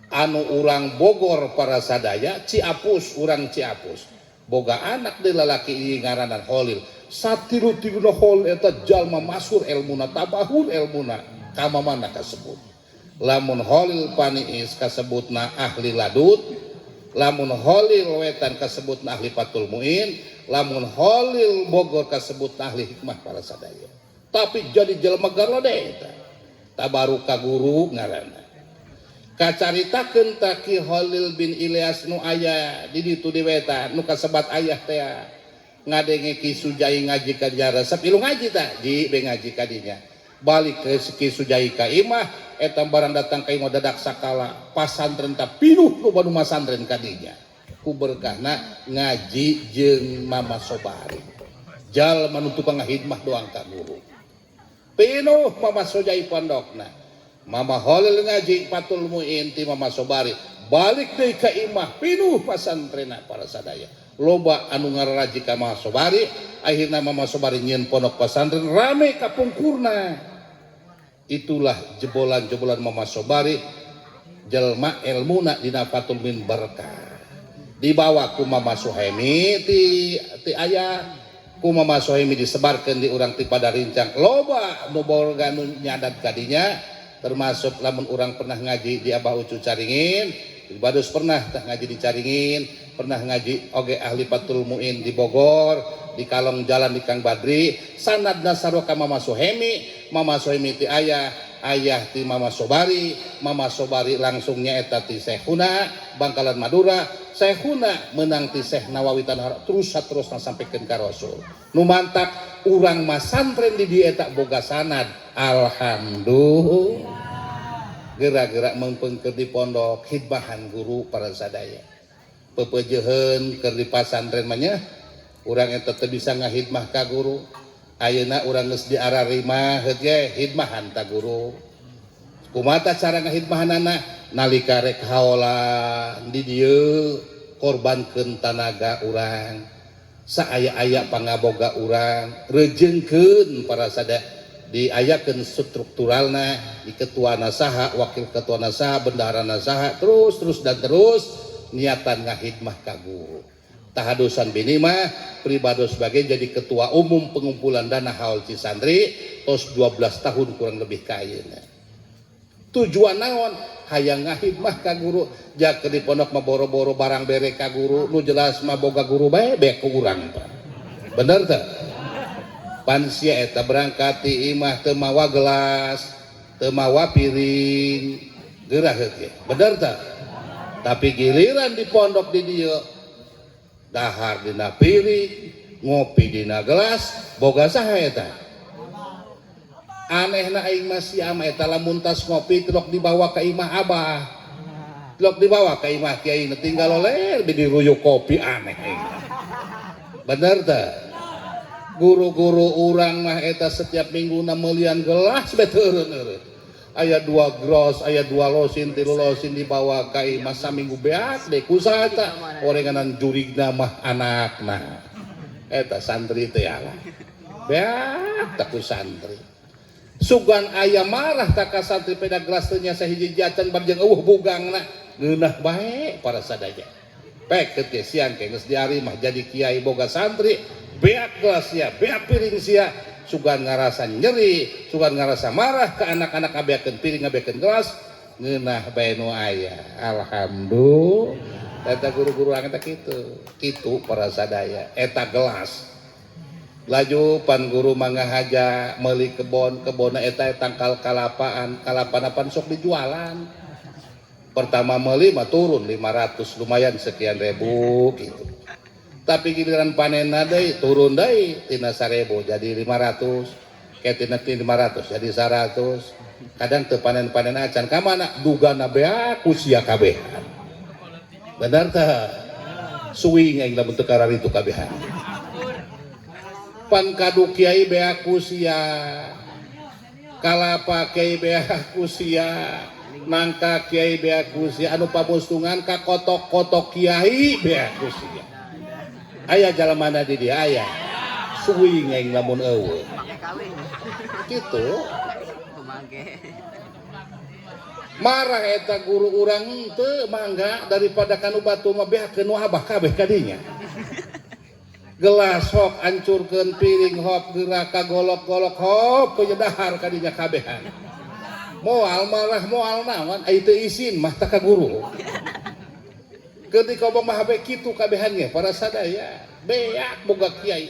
Speaker 2: Anu urang Bogor para sadaya Ciapus urang Ciapus. Boga anak deui lalaki ieu ngaranna Khalil. Satilu-tiluna Khalil eta jalma masyhur elmuna tabahur elmuna ka mamana kasebut. Lamun Khalil paniis kasebutna ahli ladut, lamun Khalil wetan kasebutna ahli Fathul Muin, lamun Khalil Bogor kasebutna ahli hikmah para sadaya. Tapi jadi jelema garlode eta. Tabaru ka guru ngaranna. Kacaritakeun ta Ki Khalil bin Ilyas nu aya di ditu di wetan nu kasebat ayah teh ngadenge Ki Sujai ngaji ka resep ilu ngaji tah ji be ngaji ka dinya. Balik ke Ki Sujai ka imah eta barang datang ka imah dadak sakala pasantren ta pinuh nu banu masantren ka dinya. Ku berkahna ngaji jeung Mama Sobari. Jalma nu tukang ngahidmah doang ka guru. Pinuh Mama Sujai pondokna. Mama Khalil ngaji Fathul Muin ti Mama Sobari. Balik deui ka imah pinuh pasantrena para sadaya. Loba anu ngararaji ka Mama Sobari, akhirna Mama Sobari nyieun pondok pasantren rame kapungkurna. Itulah jebolan-jebolan Mama Sobari jelma elmuna dina Fathul Muin berkah. Dibawa ku Mama Suhaimi ti ayah ku Mama Suhaimi disebarkeun di urang ti Padarincang. Loba nu boga nu nyadat kadinya termasuk lamun urang pernah ngaji di Abah Ucu Caringin, di Badus pernah tah ngaji di Caringin, pernah ngaji oge ahli Fathul Muin di Bogor, di Kalong Jalan di Kang Badri, sanadna sarua ka Mama Suhaimi, Mama Suhaimi ti ayah, Ayah ti Mama Sobari, Mama Sobari langsung nyaeta ti Syekhuna Bangkalan Madura, Syekhuna menang ti Syekh Nawawi Tanah, terus terus sampaikan ka Rasul. Nu mantak urang masantren di dieu eta boga sanad. Alhamdulillah. Geura-geura meungpeung keur di pondok, khidmahan guru para sadaya. Pepejeheun keur di pasantren mah nya, urang eta teu bisa ngahidmah ka guru. Ayeuna urang geus diararima heuh ge hidmahan ta guru. Kumaha cara ngahidmahanana? Nalika rek haolan di dieu, korbankeun tanaga urang, saaya-aya pangaboga urang, rejengkeun para sadaya, diayakeun strukturalna, di ketua saha, wakil ketua saha, bendahara saha, terus terus dan terus niatan ngahidmah ka guru. Tahadusan bini mah pribados sebagai jadi ketua umum pengumpulan dana haul Cisantri tos 12 tahun kurang lebih ka ayeuna. Tujuan naon? Hayang ngahidmah ka guru. Jak di pondok mah boro-boro barang bere ka guru, nu jelas mah boga guru bae beak ku urang, Pak. Bener teu? Pan sia eta berangkat ti imah teu mawa gelas, teu mawa piring, geurah heuh. Bener teu? Tapi giliran di pondok di dieu, dahar dina piring, ngopi dina gelas, boga saha eta? Anehna aing mah sia mah eta lamun tas ngopi tilok dibawa ka imah abah. Tilok dibawa ka imah kiai, tinggal oleh diruyuk kopi, aneh aing. Bener teu? Guru-guru urang mah eta setiap minggu meulian gelas bae teu eureun-eureun. Aya dua gros, aya dua losin, tilu losin dibawa ka imah, saminggu beak deh. Kusaha eta? Orenganan jurigna mah anakna. Eta santri teh lah. Beak tak ku santri. Sugan aya marah tak ka santri peda gelas teh nya sahiji jacan bar jeung eueuh bugangna. Ngeunah bae para sadaya. Pek teh siang ke geus diari mah jadi kiai boga santri, beak gelas sia, beak piring sia, sugan ngarasa nyeri, sugan ngarasa marah ke anak-anak ngabeakeun piring, ngabeakeun gelas, ngeunah bae nu aya. Alhamdulillah. Eta guru-guru eta kitu. Kitu para sadaya, eta gelas. Laju pan guru mangahaja meuli kebon, kebonna eta tangkal kalapaan, kalapana pan sok dijualan. Pertama meuli mah turun 500, lumayan sekian ribu gitu. Tapi giliran panen deui turun deui tina 1000 jadi 500, kayak tina 500 jadi 100. Kadang teu panen-panen acan, ka mana dugana beak ku sia kabehan. Bener teh? Suing aing lamun teu kararitu kabehan. Pan kadu kiai beak ku sia, kalapa kiai beak ku sia, nangka kiai beak ku sia, anu pamustungan ka kotok-kotok kiai beak ku sia. Aya jalamana di dia aya. Suing aing lamun eueuh.
Speaker 1: Make kawin.
Speaker 2: Kitu.
Speaker 1: Make.
Speaker 2: Marah eta guru urang teu mangga, daripada kanu batu mah beakeun nu abah kabeh kadinya. Gelas hok ancurkeun, piring hok geura kagolok-golok hok dahar kadinya kabehan. Moal marah moal naon, ai teu isin mah tah ka guru. Keur dikobong mah bae kitu kabehan ge para sadaya, beak boga kiai.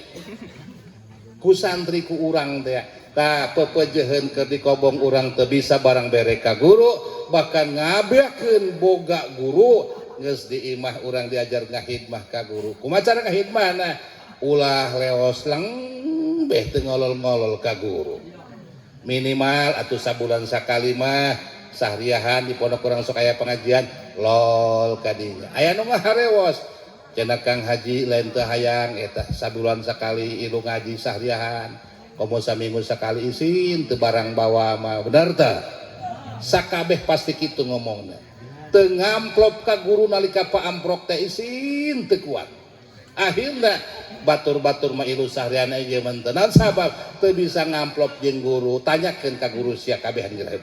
Speaker 2: Ku santri ku urang teh. Tah pepejeheun keur dikobong urang teu bisa barang bere ka guru, bahkan ngabeakeun boga guru, geus di imah urang diajar ngahidmah ka guru. Kumaha cara ngahidmahna? Ulah leos leng beh teu ngolol-ngolol ka guru. Minimal atuh sabulan sakali mah sahriahan di pondok urang sok aya pengajian lol kadinya. Aya nu ngaharewos cenah Kang Haji, lain teu hayang eta sabulan sakali ilu ngaji sahriahan, komo saminggu sakali isin teu barang bawa mah. Bener teu? Sakabeh pasti kitu ngomongna. Teu ngamplop ka guru nalika paamprok teh isin teu kuat. Akhirna batur-batur mah ilu sahriana ieu mentenan sabab teu bisa ngamplop jeung guru. Tanyakeun ka guru sia kabehan geura,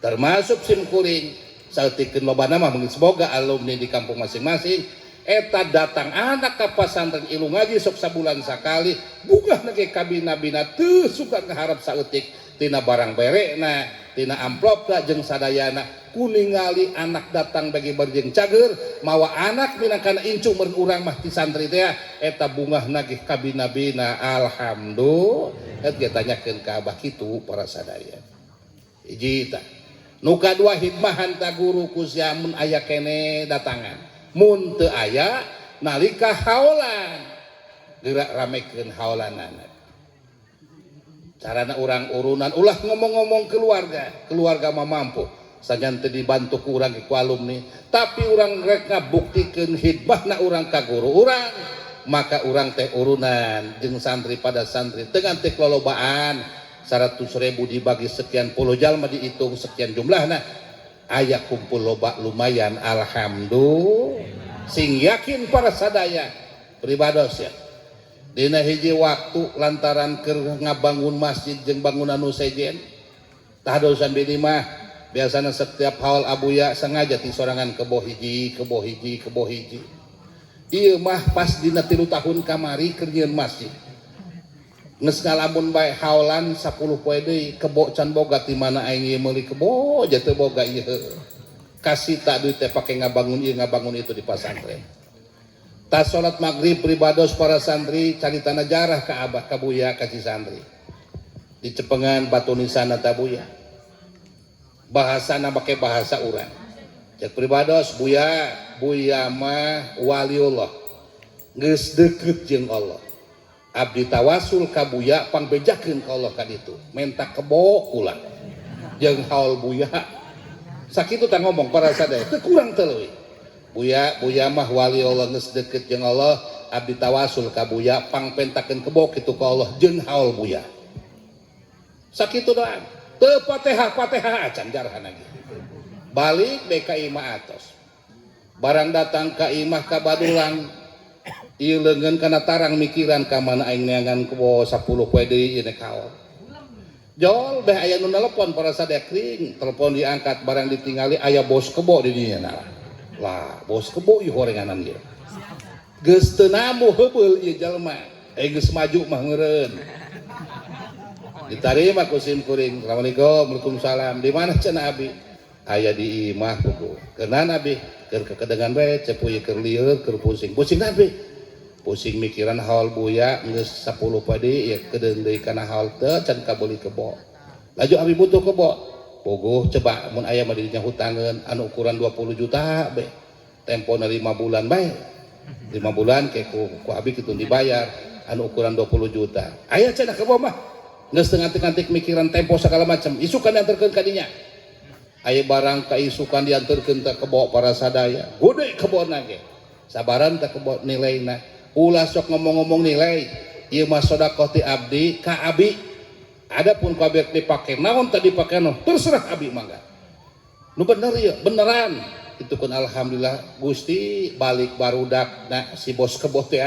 Speaker 2: termasuk sim kuring saeutikeun lobana mah semoga alumni di kampung masing-masing. Eta datang anak ka pasantren ilu ngaji sok sabulan sakali, bugah ge kabina-bina teu suka ngaharap saeutik tina barang berekna, tina amplopna jeung sadayana. Kuningali anak datang bagi berjeng cager mawa anak minangkana incu meureun urang mah ti santri teh eta bungah nagih kabina-bina. Alhamdulillah, eta tanyakeun ka abah kitu para sadaya. Hiji tah. Nu kadua, hidmahan ta guru ku sia mun aya kene datangan. Mun teu aya, nalika haolan gerak ramekeun haolanana. Carana urang urunan, ulah ngomong-ngomong keluarga, keluarga mah mampu sajan teu dibantu ku urang ku alumni, tapi urang rek ngabuktikeun hidmahna urang ka guru urang, maka urang teh urunan jeung santri pada santri teu nganti lolobaan. 100 ribu dibagi sekian puluh jalma, dihitung sekian jumlahna, aya kumpul loba lumayan, alhamdulillah. Sing yakin para sadaya, pribados ya, dina hiji waktu lantaran keur ngabangun masjid jeung bangunan nu sejen tahdosan bini mah biasana setiap haul abuya sengaja ti sorangan kebo hiji, kebo hiji, kebo hiji. Ieu mah pas dina 3 tahun kamari keur nyieun masjid, geus ngalamun bae haolan 10 poe deui, kebo can boga. Ti mana aing ieu meuli kebo ja teu boga ieu? Kasih tak duit teh pake ngabangun ieu, ngabangun itu di pasantren. Tas salat maghrib, pribados para santri caritana jarah ka abah, ka buya, ka si santri di cepengan batu nisana ta buya, bahasana make bahasa urang. Cek pribados buya, buya mah waliullah, geus deukeut jeung Allah. Abdi tawasul ka buya, pangbejakeun ka Allah ka ditu, menta kebo ulah jeung haul buya. Sakitu tah ngomong para sadaya, teu kurang teu leuwih. Buya, buya mah wali Allah, geus deukeut jeung Allah. Abdi tawasul ka buya, pangpentakeun kebo kitu ka Allah jeung haul buya. Sakitu doang, teu Fatihah Fatihah acan jarahana ge. Balik bae ka imah atos. Barang datang ka imah, ka badulang ieu leungeun kana tarang mikiran ka mana aing neangan kebo 10 poe deui ieu haul. Jol beh aya nu telepon para sadaya, kring, telepon diangkat. Barang ditingali aya bos kebo di dinya. Nah lah, bos kebo ieu horenganan ieu. Geus teu namu heubeul ieu jalma, eh geus maju mah meureun. Ditarima ku sim kuring. "Assalamualaikum." "Waalaikumsalam." "Di mana?" cenah. "Abi aya di imah pugu." "Keuna abi keur kekedengan bae," cepu, "ieu keur lieur, keur pusing." "Pusing abi?" "Pusing mikiran haul buya, geus 10 poe deui ieu, kedeung deui kana haul teu can kabeuli kebo. Laju abi butuh kebo." "Puguh coba mun aya mah dirinya hutangeun anu ukuran 20 juta be, tempona 5 bulan bae, 5 bulan ke ku abi kitu dibayar anu ukuran 20 juta." "Aya," cenah, "kebo mah." Geus teu ngantik-ngantik mikiran tempo segala macam, isukan diantarkeun ka dinya. Aya barang kaisukan diantarkeun ka kebo para sadaya, gede kebona ge. Sabaran teh kebo nilaina? Ulah sok ngomong-ngomong nilai, ieu mah sedekah ti abdi ka abi. Adapun ku abi dipake naon tadi dipake naon terserah abi, mangga. Nu bener ieu beneran itu pun alhamdulillah Gusti. Balik barudak, nah si bos kebo teh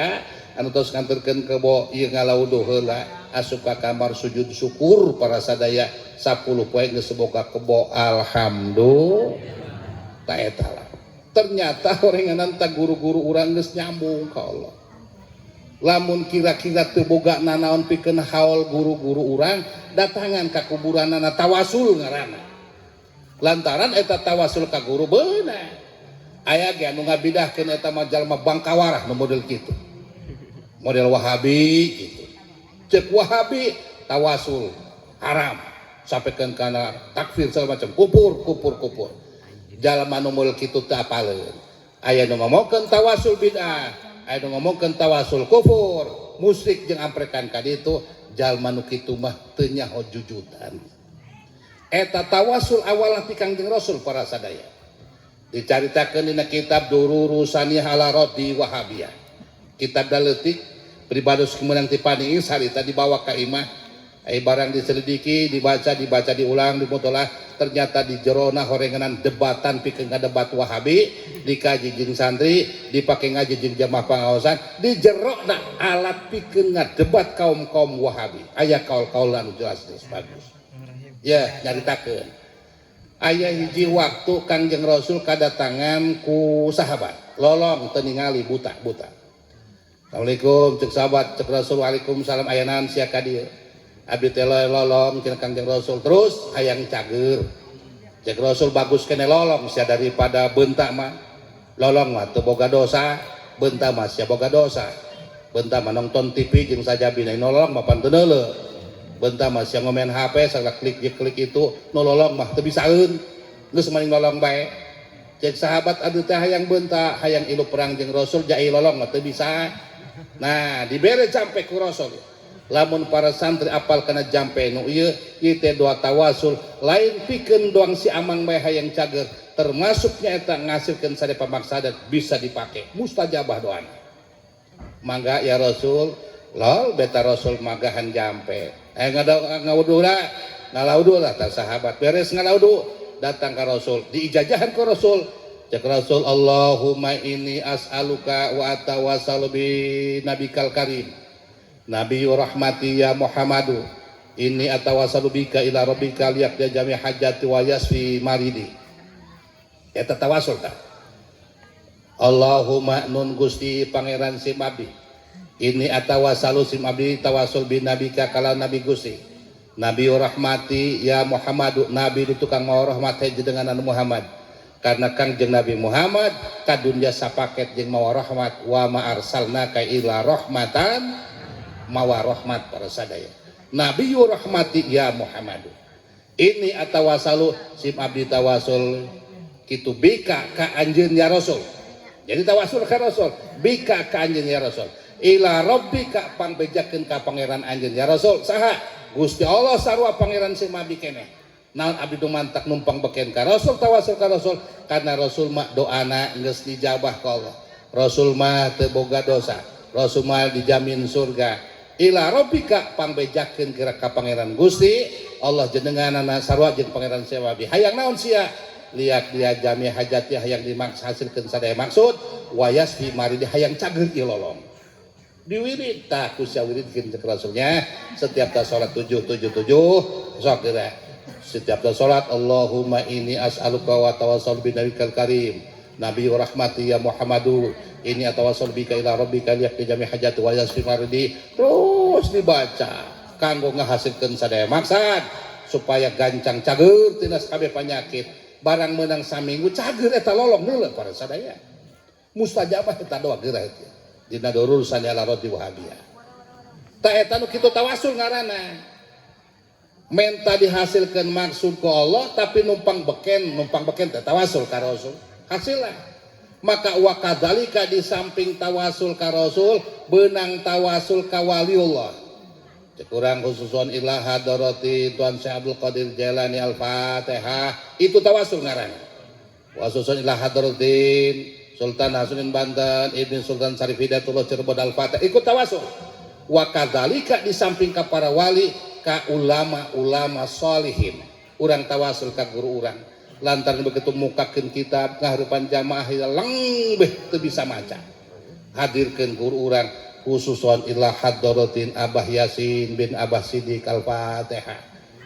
Speaker 2: anu tos nganterkeun kebo ieu ngalauduh heula, asup ka kamar sujud syukur para sadaya, 10 poe geus boga kebo, alhamdulillah. Ta eta lah, ternyata horenganan ta guru-guru urang geus nyambung ka Allah. Lamun kira-kira teu boga nanaon pikeun haul guru-guru urang, datangan ka kuburanana, tawasul ngaranna. Lantaran eta tawasul ka guru beunang, aya ge anu ngabidahkeun eta mah jalma bangkawarah nu model kitu, model Wahabi gitu. Cek Wahabi tawasul haram, sampaikan kana takfir segala macam, kupur kupur kupur. Jalma nu model kitu teu apaleun. Aya nu ngomongkeun tawasul bid'ah, aya nu ngomongkeun tawasul kufur, musyrik jeung amprekan ka ditu. Jalma nu kitu mah teu nyaho jujutan. Eta tawasul awal ti Kangjeng Rasul para sadaya, dicaritakeun dina kitab Dururu Saniyah ala Radi Wahabiyah, kitab daleutik. Pribados kemenang ti Paniis harita dibawa ka imah. Ai barang diselidiki, dibaca, dibaca, diulang, dimutolah, ternyata di jerona horenganan debatan pikeun ngadebat Wahabi, dikaji jeung santri, dipake ngaji jeung jamaah pangaosan, di jerona alat pikeun ngadebat kaum-kaum Wahabi. Aya kaul-kaulan jelas jelas bagus. Ya, nyaritakeun. Aya hiji waktu Kangjeng Rasul kadatangan ku sahabat, lolong teu ningali, buta, buta. "Assalamualaikum," cek sahabat, cek Rasul, "Waalaikumsalam, aya naon sia ka dieu?" "Abdi teh lolong," cenah Kangjeng Rasul, "terus hayang cager." Cek Rasul, "Bagus kene lolong sia daripada bentak mah. Lolong mah teu boga dosa, bentak mah sia boga dosa. Bentak mah nonton TV jeung sajabina, nolong mah pan teu neuleu." Bentar mah sia ngomen HP sagala klik klik itu nu lolong mah teu bisaeun. Geus maning lolong bae. Cek sahabat anu teh hayang beunta, hayang ilu perang jeung Rasul jai lolong mah teu bisa. Nah, dibere jampe ku Rasul. Lamun para santri apal kana jampe nu ieu, ieu teh doa tawasul, lain pikeun doang si amang bae hayang cager, termasuknya eta ngasilkeun sade pamaksadan bisa dipake, mustajabah doana. Mangga ya Rasul, lol beta Rasul magahan jampe. Eh ngawudu ngalaudu lah tah sahabat beres ngalaudu datang ke Rasul, diijajahan ke Rasul. Cek Rasul, Allahumma inni as'aluka wa atawassalu bi nabikal karim. Nabi rahmati ya Muhammadu. Inni atawassalu bika ila rabbika liyaqdi jami hajati wa yasfi maridi. Eta tawasul tah. Allahumma nun Gusti Pangeran sim abdi. Inni atawassalu sim abdi tawasul bi nabika kala nabi Gusti. Nabi rahmati ya Muhammadu, nabi di tukang mau rahmat dengan anu Muhammad. Karena Kangjeng Nabi Muhammad kadunya sapaket jeung mawa rahmat, wa ma arsalnaka illa rahmatan, mawa rahmat para sadaya. Nabi rahmati ya Muhammadu. Ini atawasalu sim abdi tawasul kitu bika ka anjeun ya Rasul. Jadi tawasul ka Rasul, bika ka anjeun ya Rasul. Ila rabbika pangbejakeun ka pangeran anjeun ya Rasul. Saha? Gusti Allah sarua pangeran sim abdi keneh. Naon abdi dumantak numpang beken ka Rasul, tawasul ka Rasul, karena Rasul mah doana geus dijabah ka Allah. Rasul mah teu boga dosa. Rasul mah dijamin surga. Ila rabbika pangbejakeun kira ka pangeran Gusti Allah jenenganana sarua jeung pangeran sim abdi. Hayang naon sia? Liak dia jami hajati hayang dimaksa hasilkeun sadaya maksud, wayas di maridi hayang cager ieu lolong. Diwirid tah ku sia wiridkeun cek Rasulnya setiap ta salat 7 7 7 sok geura. Setiap ta salat Allahumma inni as'aluka wa tawassalu bi nabikal karim. Nabi rahmati ya Muhammadu inni atawassalu bika ila rabbika liyaqdi jami hajati wa yasfi maridi. Terus dibaca kanggo ngahasilkeun sadaya maksad supaya gancang cager tina kabeh penyakit. Barang menang saminggu cager eta lolong heula para sadaya. Mustajabah eta doa geura eta. Dina urusan ala roti wahabiyah. Ta eta nu kitu tawasul ngaranna. Menta dihasilkeun maksud ku Allah tapi numpang beken teh tawasul ka Rasul. Hasillah. Maka wa kadzalika di samping tawasul ka Rasul, beunang tawasul ka waliullah. Cek urang khususon ila hadarati Tuan Syekh Abdul Qadir Jailani Al-Fatihah, itu tawasul ngaranna. Wa khususon ila hadaratin Sultan Hasanuddin Banten, Ibn Sultan Syarif Hidayatullah Cirebon Al-Fatihah, ikut tawasul. Wa kadzalika di samping ka para wali, ka ulama-ulama solihin. Urang tawasul ka guru urang. Lantaran begitu mukakeun kitab ngaharepan jamaah lengbeh teu bisa maca. Hadirkeun guru urang khususon ila hadaratin Abah Yasin bin Abah Sidik Al-Fatihah.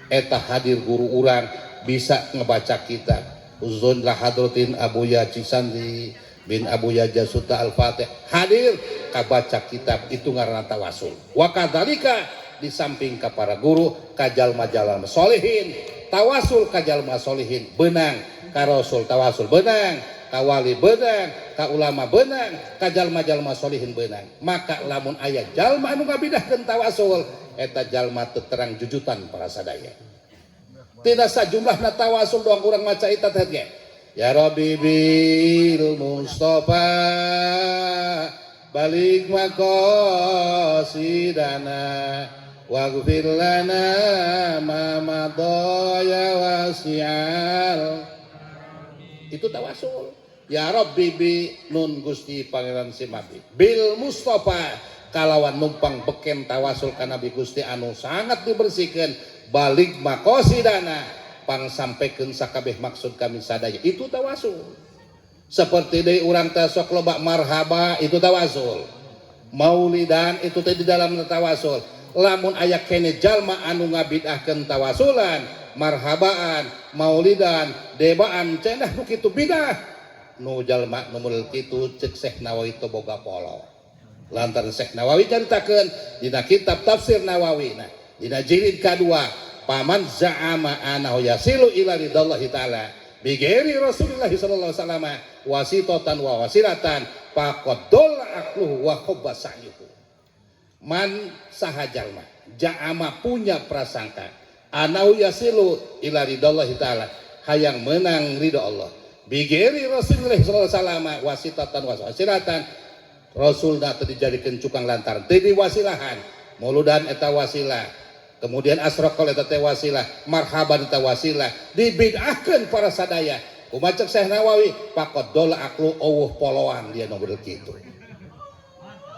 Speaker 2: Eta hadir guru urang bisa ngebaca kitab. Khususon ila hadratin Abu Yaci Sandi bin Abu Yajasuta Al-Fatih hadir kabaca kitab, itu ngaranna tawasul. Wa kadzalika di samping ka para guru ka jalma-jalma solehin, tawasul ka jalma solehin beunang, ka rasul tawasul beunang, ka wali beunang, ka ulama beunang, ka jalma-jalma solehin beunang. Maka lamun aya jalma anu ngabidahkeun tawasul, eta jalma teu terang jujutan para sadaya. Tidak sajumlahna tawasul doang urang maca eta teh ge. Ya Rabbi bil Mustafa balik maqasidana waghfir lana ma madha ya wasi'al. Itu tawasul. Ya Rabbi bi nun Gusti Pangeran Simabi bil Mustafa kalawan numpang beken tawasul ka Nabi Gusti anu sangat dibersihkan, balik maqasidana pang sampaikan sakabeh maksud kami sadaya, itu tawasul. Seperti deui urang teh sok loba marhaba, itu tawasul. Maulidan itu teh di dalam tawasul. Lamun aya kene jalma anu ngabidahkeun tawasulan, marhabaan, maulidan, debaan, cenah nu kitu bidah. Nu jalma nu model kitu cek Syekh Nawawi teu boga polo. Lantaran Syekh Nawawi caritakeun dina kitab tafsir Nawawi, nah dina jilid kadua, paman za'ama anahu yasilu ila ridallahi ta'ala bighairi Rasulillah sallallahu alaihi wasallam wasitatan wa wasilatan faqad dalla aqluhu wa khabba sa'yuhu. Man saha jalma Ja'ama punya prasangka annahu yasilu ila ridallahi ta'ala, hayang menang ridho Allah, bighairi Rasulullah sallallahu alaihi wasallam wasitatan wasilatan. Rasulna teu dijadikeun cukang lantaran, teu diwasilahan. Muludan eta wasilah, kemudian asraqal eta teh wasilah, marhaban eta wasilah, dibid'ahkeun para sadaya. Kumaha cek Syekh Nawawi? Faqad dhalla aqlu, euweuh poloan dia nu kitu.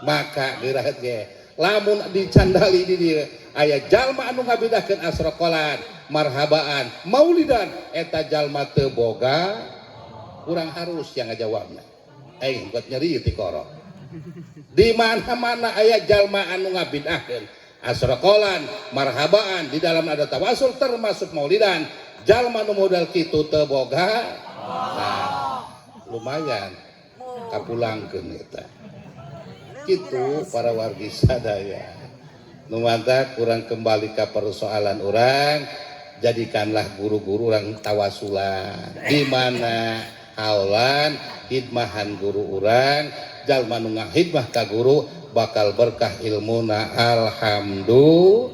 Speaker 2: Maka geurah ge lamun dicandali di dieu aya jalma anu ngabidahkeun asraqalan, marhabaan, maulidan, eta jalma teu boga kurang harus yang ngajawabna. Aing buat nyeri ti koro. Di mana-mana aya jalma anu ngabidahkeun asraqalan, marhabaan, di dalam ada tawasul termasuk maulidan, jalma nu modal kitu teu boga. Nah, lumayan kapulangkeun eta. Kitu para wargi sadaya. Nu matak kurang kembali ke persoalan orang, jadikanlah guru-guru orang tawasulan. Di mana haulan hidmahan guru orang, jalma nu ngahidmah ka guru bakal berkah ilmuna. Alhamdulillah,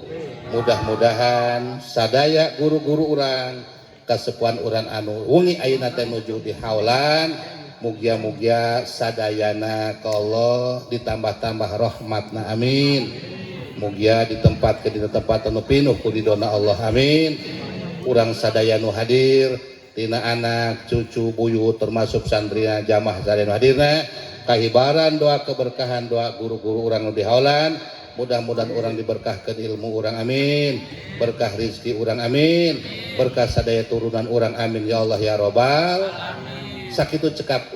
Speaker 2: mudah-mudahan sadaya guru-guru orang, kasepuhan urang anu wengi ayeuna teh nuju di haulan, mugia-mugia sadayana ka Allah ditambah-tambah rahmatna, amin. Mugia ditempatkeun dina tempat anu pinuh ku ridona Allah, amin. Urang sadaya nu hadir tina anak cucu buyut termasuk santrina, jamaah sadaya nu hadirna, kahibaran doa keberkahan doa guru-guru urang nu di haulan, mudah-mudahan orang diberkahkan ilmu orang, amin. Berkah rizki orang, amin. Berkah sadaya turunan orang, amin ya Allah ya robbal. Sakitu cekap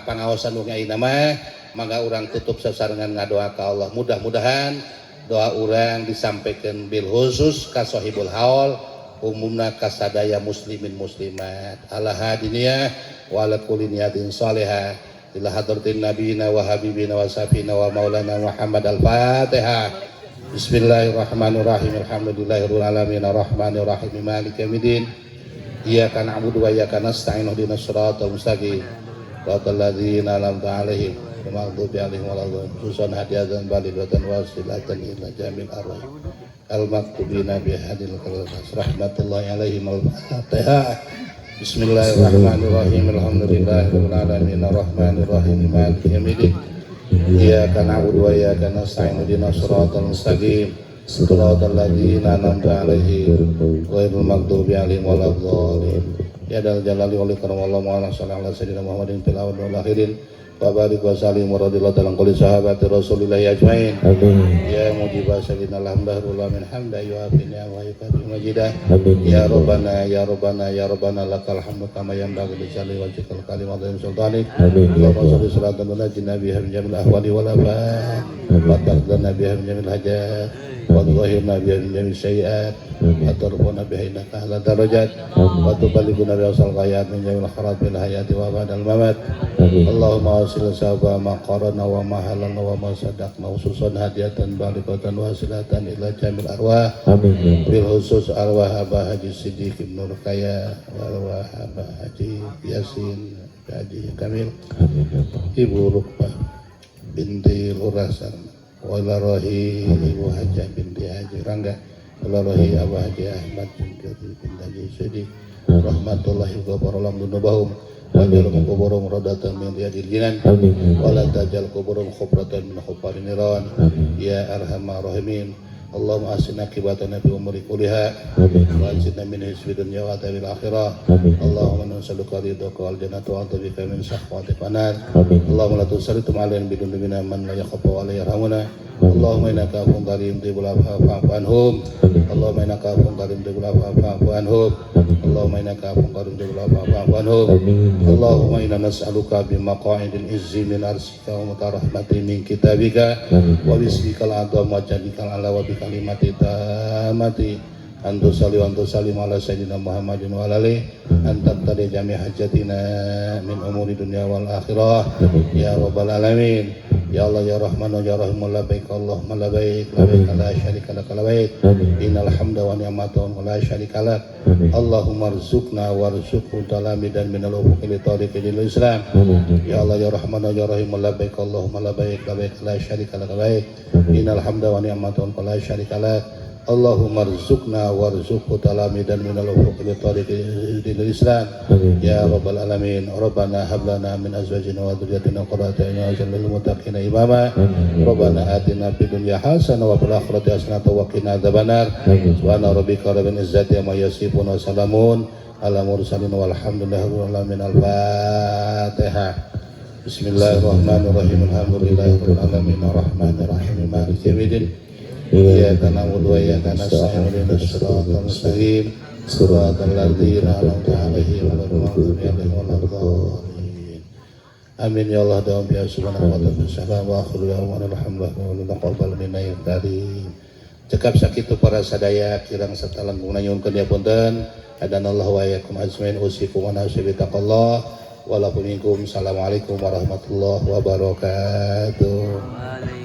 Speaker 2: pangaosan wengi ayeuna mah. Mangga urang tutup sasarengan ngadoa ka Allah. Mudah-mudahan doa urang disampaikan bil khusus ka sahibul haul, umumna ka sadaya muslimin muslimat. Ala hadiniyah wa ala kulli niyatin salihah ila hadratin nabiyina wa habibina wa safina wa maulana Muhammad. Al-Fatihah. Bismillahirrahmanirrahim. Alhamdulillahirabbil alamin arrahmanirrahim maliki yaumiddin. Iyyaka na'budu wa iyyaka nasta'in ihdinas siratal mustaqim siratal ladzina an'amta 'alaihim ghairil maghdubi 'alaihim waladdallin. Khususan hadiyatan balighatan wasilatan ila jamil arwah al maktubina bi hadil rahmatullahi alaihim. Al-Fatihah. Bismillahirrahmanirrahim. Alhamdulillahirabbil alamin arrahmanirrahim maliki yaumiddin. Iyyaka na'budu wa iyyaka nasta'in ihdinas siratal mustaqim siratal ladzina an'amta 'alaihim ghairil maghdubi 'alaihim waladdallin. Ya dzal jalali wal ikram. Allahumma shalli ala sayyidina Muhammadin fil awwalin wal akhirin wa barik wa sallim wa radhiyallahu ta'ala an kulli sahabati Rasulillah ajmain.
Speaker 3: Amin.
Speaker 2: Ya mujibah sayyidina alhamdulillah min hamda yuafina wa yukafi majidah.
Speaker 3: Amin.
Speaker 2: Ya Rabbana ya Rabbana ya Rabbana lakal hamdu kama yanbaghi li jalali wajhikal karim wa azimi sultanik.
Speaker 3: Amin. Ya
Speaker 2: Allahumma
Speaker 3: Allah.
Speaker 2: shalli salatan tunajjina biha min jamil ahwali wal afat
Speaker 3: Amin.
Speaker 2: wa taqdana biha min jamil hajat wa tudhahhirna biha min jamil sayyiat
Speaker 3: Amin.
Speaker 2: wa tarfa'na biha innaka a'la darajat
Speaker 3: Amin.
Speaker 2: wa tuballighuna bi asal ghayat min jamil kharat bil hayati wa ba'dal mamat.
Speaker 3: Amin.
Speaker 2: Allahumma wasil sawaba ma qarana wa ma halalna wa ma sadaqna khususan hadiyatan balighatan wasilatan ila jamil arwah.
Speaker 3: Amin. Ya Allah.
Speaker 2: Bil khusus arwah Abah Haji Siddiq Ibn Rukaya wa arwah Abah Haji Yasin Haji Kamil.
Speaker 3: Amin ya Allah.
Speaker 2: Ibu Rukbah binti Lurah Sarma wa ila rohi Ibu Hajah binti Haji Rangga wa ila rohi Abah Haji Ahmad bin bin Haji Siddiq rahmatullahi wa barakatuh dzunubahum wa
Speaker 3: Amin.
Speaker 2: ja'al quburahum raudatan min riyadil jinan.
Speaker 3: Amin. Ya
Speaker 2: wa la
Speaker 3: Allah.
Speaker 2: tajal quburahum hufratan min hufarin niran.
Speaker 3: Amin.
Speaker 2: Ya arhamar rahimin. Allahumma ahsin aqibatana fi umuri kulliha
Speaker 3: Amin.
Speaker 2: wa ajirna min khizyi dunya wa adzabil akhirah.
Speaker 3: Amin.
Speaker 2: Allahumma nas'aluka ridhaka wal jannata wa a'udzubika min sakhatika wan nar.
Speaker 3: Amin.
Speaker 2: Allahumma la tusallit alaina bi dzunubina man la yakhafu wa la yarhamuna.
Speaker 3: Amin.
Speaker 2: Allahumma innaka afuwwun karim tuhibbul afwa fa'fu anhum.
Speaker 3: Amin.
Speaker 2: Allahumma innaka afuwwun karim tuhibbul afwa fa'fu anhum.
Speaker 3: Amin.
Speaker 2: Allahumma innaka afuwwun karim tuhibbul afwa fa'fu anhum.
Speaker 3: Amin. Ya Allah.
Speaker 2: Allahumma inna nas'aluka bi maqa'idil izzi min arsika wa mutarahmati min kitabika
Speaker 3: Amin.
Speaker 2: wa bismikal a'zam wa jadikal ala wa bi kalimati tamati an tusalli wa tusallim ala sayyidina Muhammadin wa ala alihi an taqtadi jami' hajatina min umuri dunya wal akhirah.
Speaker 3: Amin.
Speaker 2: Ya rabbal alamin. Ya Allah ya Rahman ya Rahim, labbaik Allahumma labbaik, labbaik la syarika lak labbaik, innal hamda wa ni'mata wa la syarika lak. Allahumma rzuqna warzuqhu talamidan minal ufuqi li tariqi lil Islam. Ya Allah ya Rahman ya Rahim, labbaik Allahumma labbaik, labbaik la syarika lak labbaik, innal hamda wa ni'mata wa la syarika lak. Allahumma rzuqna warzuqhu talamidan minal ufuqi li tariqi lil Islam. Ya rabbal alamin, rabbana hab lana min azwajina wa dhurriyyatina qurrata a'yun waj'alna lil muttaqina imama. Rabbana atina fid dunya hasanah wa fil akhirati hasanah wa qina adzabannar. Subhana rabbika rabbil izzati amma yasifun wa salamun ala mursalin walhamdulillahi rabbil alamin. Al-Fatihah. Bismillahirrahmanirrahim. Alhamdulillahirabbil alamin arrahmanirrahim maliki yaumiddin. Iyyaka na'budu wa iyyaka nasta'in ihdinas siratal mustaqim siratal ladzina an'amta 'alaihim ghairil maghdubi 'alaihim waladdallin. Amin ya Allah dalam ya subhanahu wa ta'ala. Salam wa akhiru da'wana alhamdulillah wa taqabbal minna ya karim. Cekap sakitu para sadaya kirang serta langkung nyuhunkeun punten. Hadanallahu wa iyyakum ajmain, usikum wa nafsi bitaqallah. Walakum minkum. Assalamualaikum warahmatullahi wabarakatuh.
Speaker 1: Waalaikumsalam.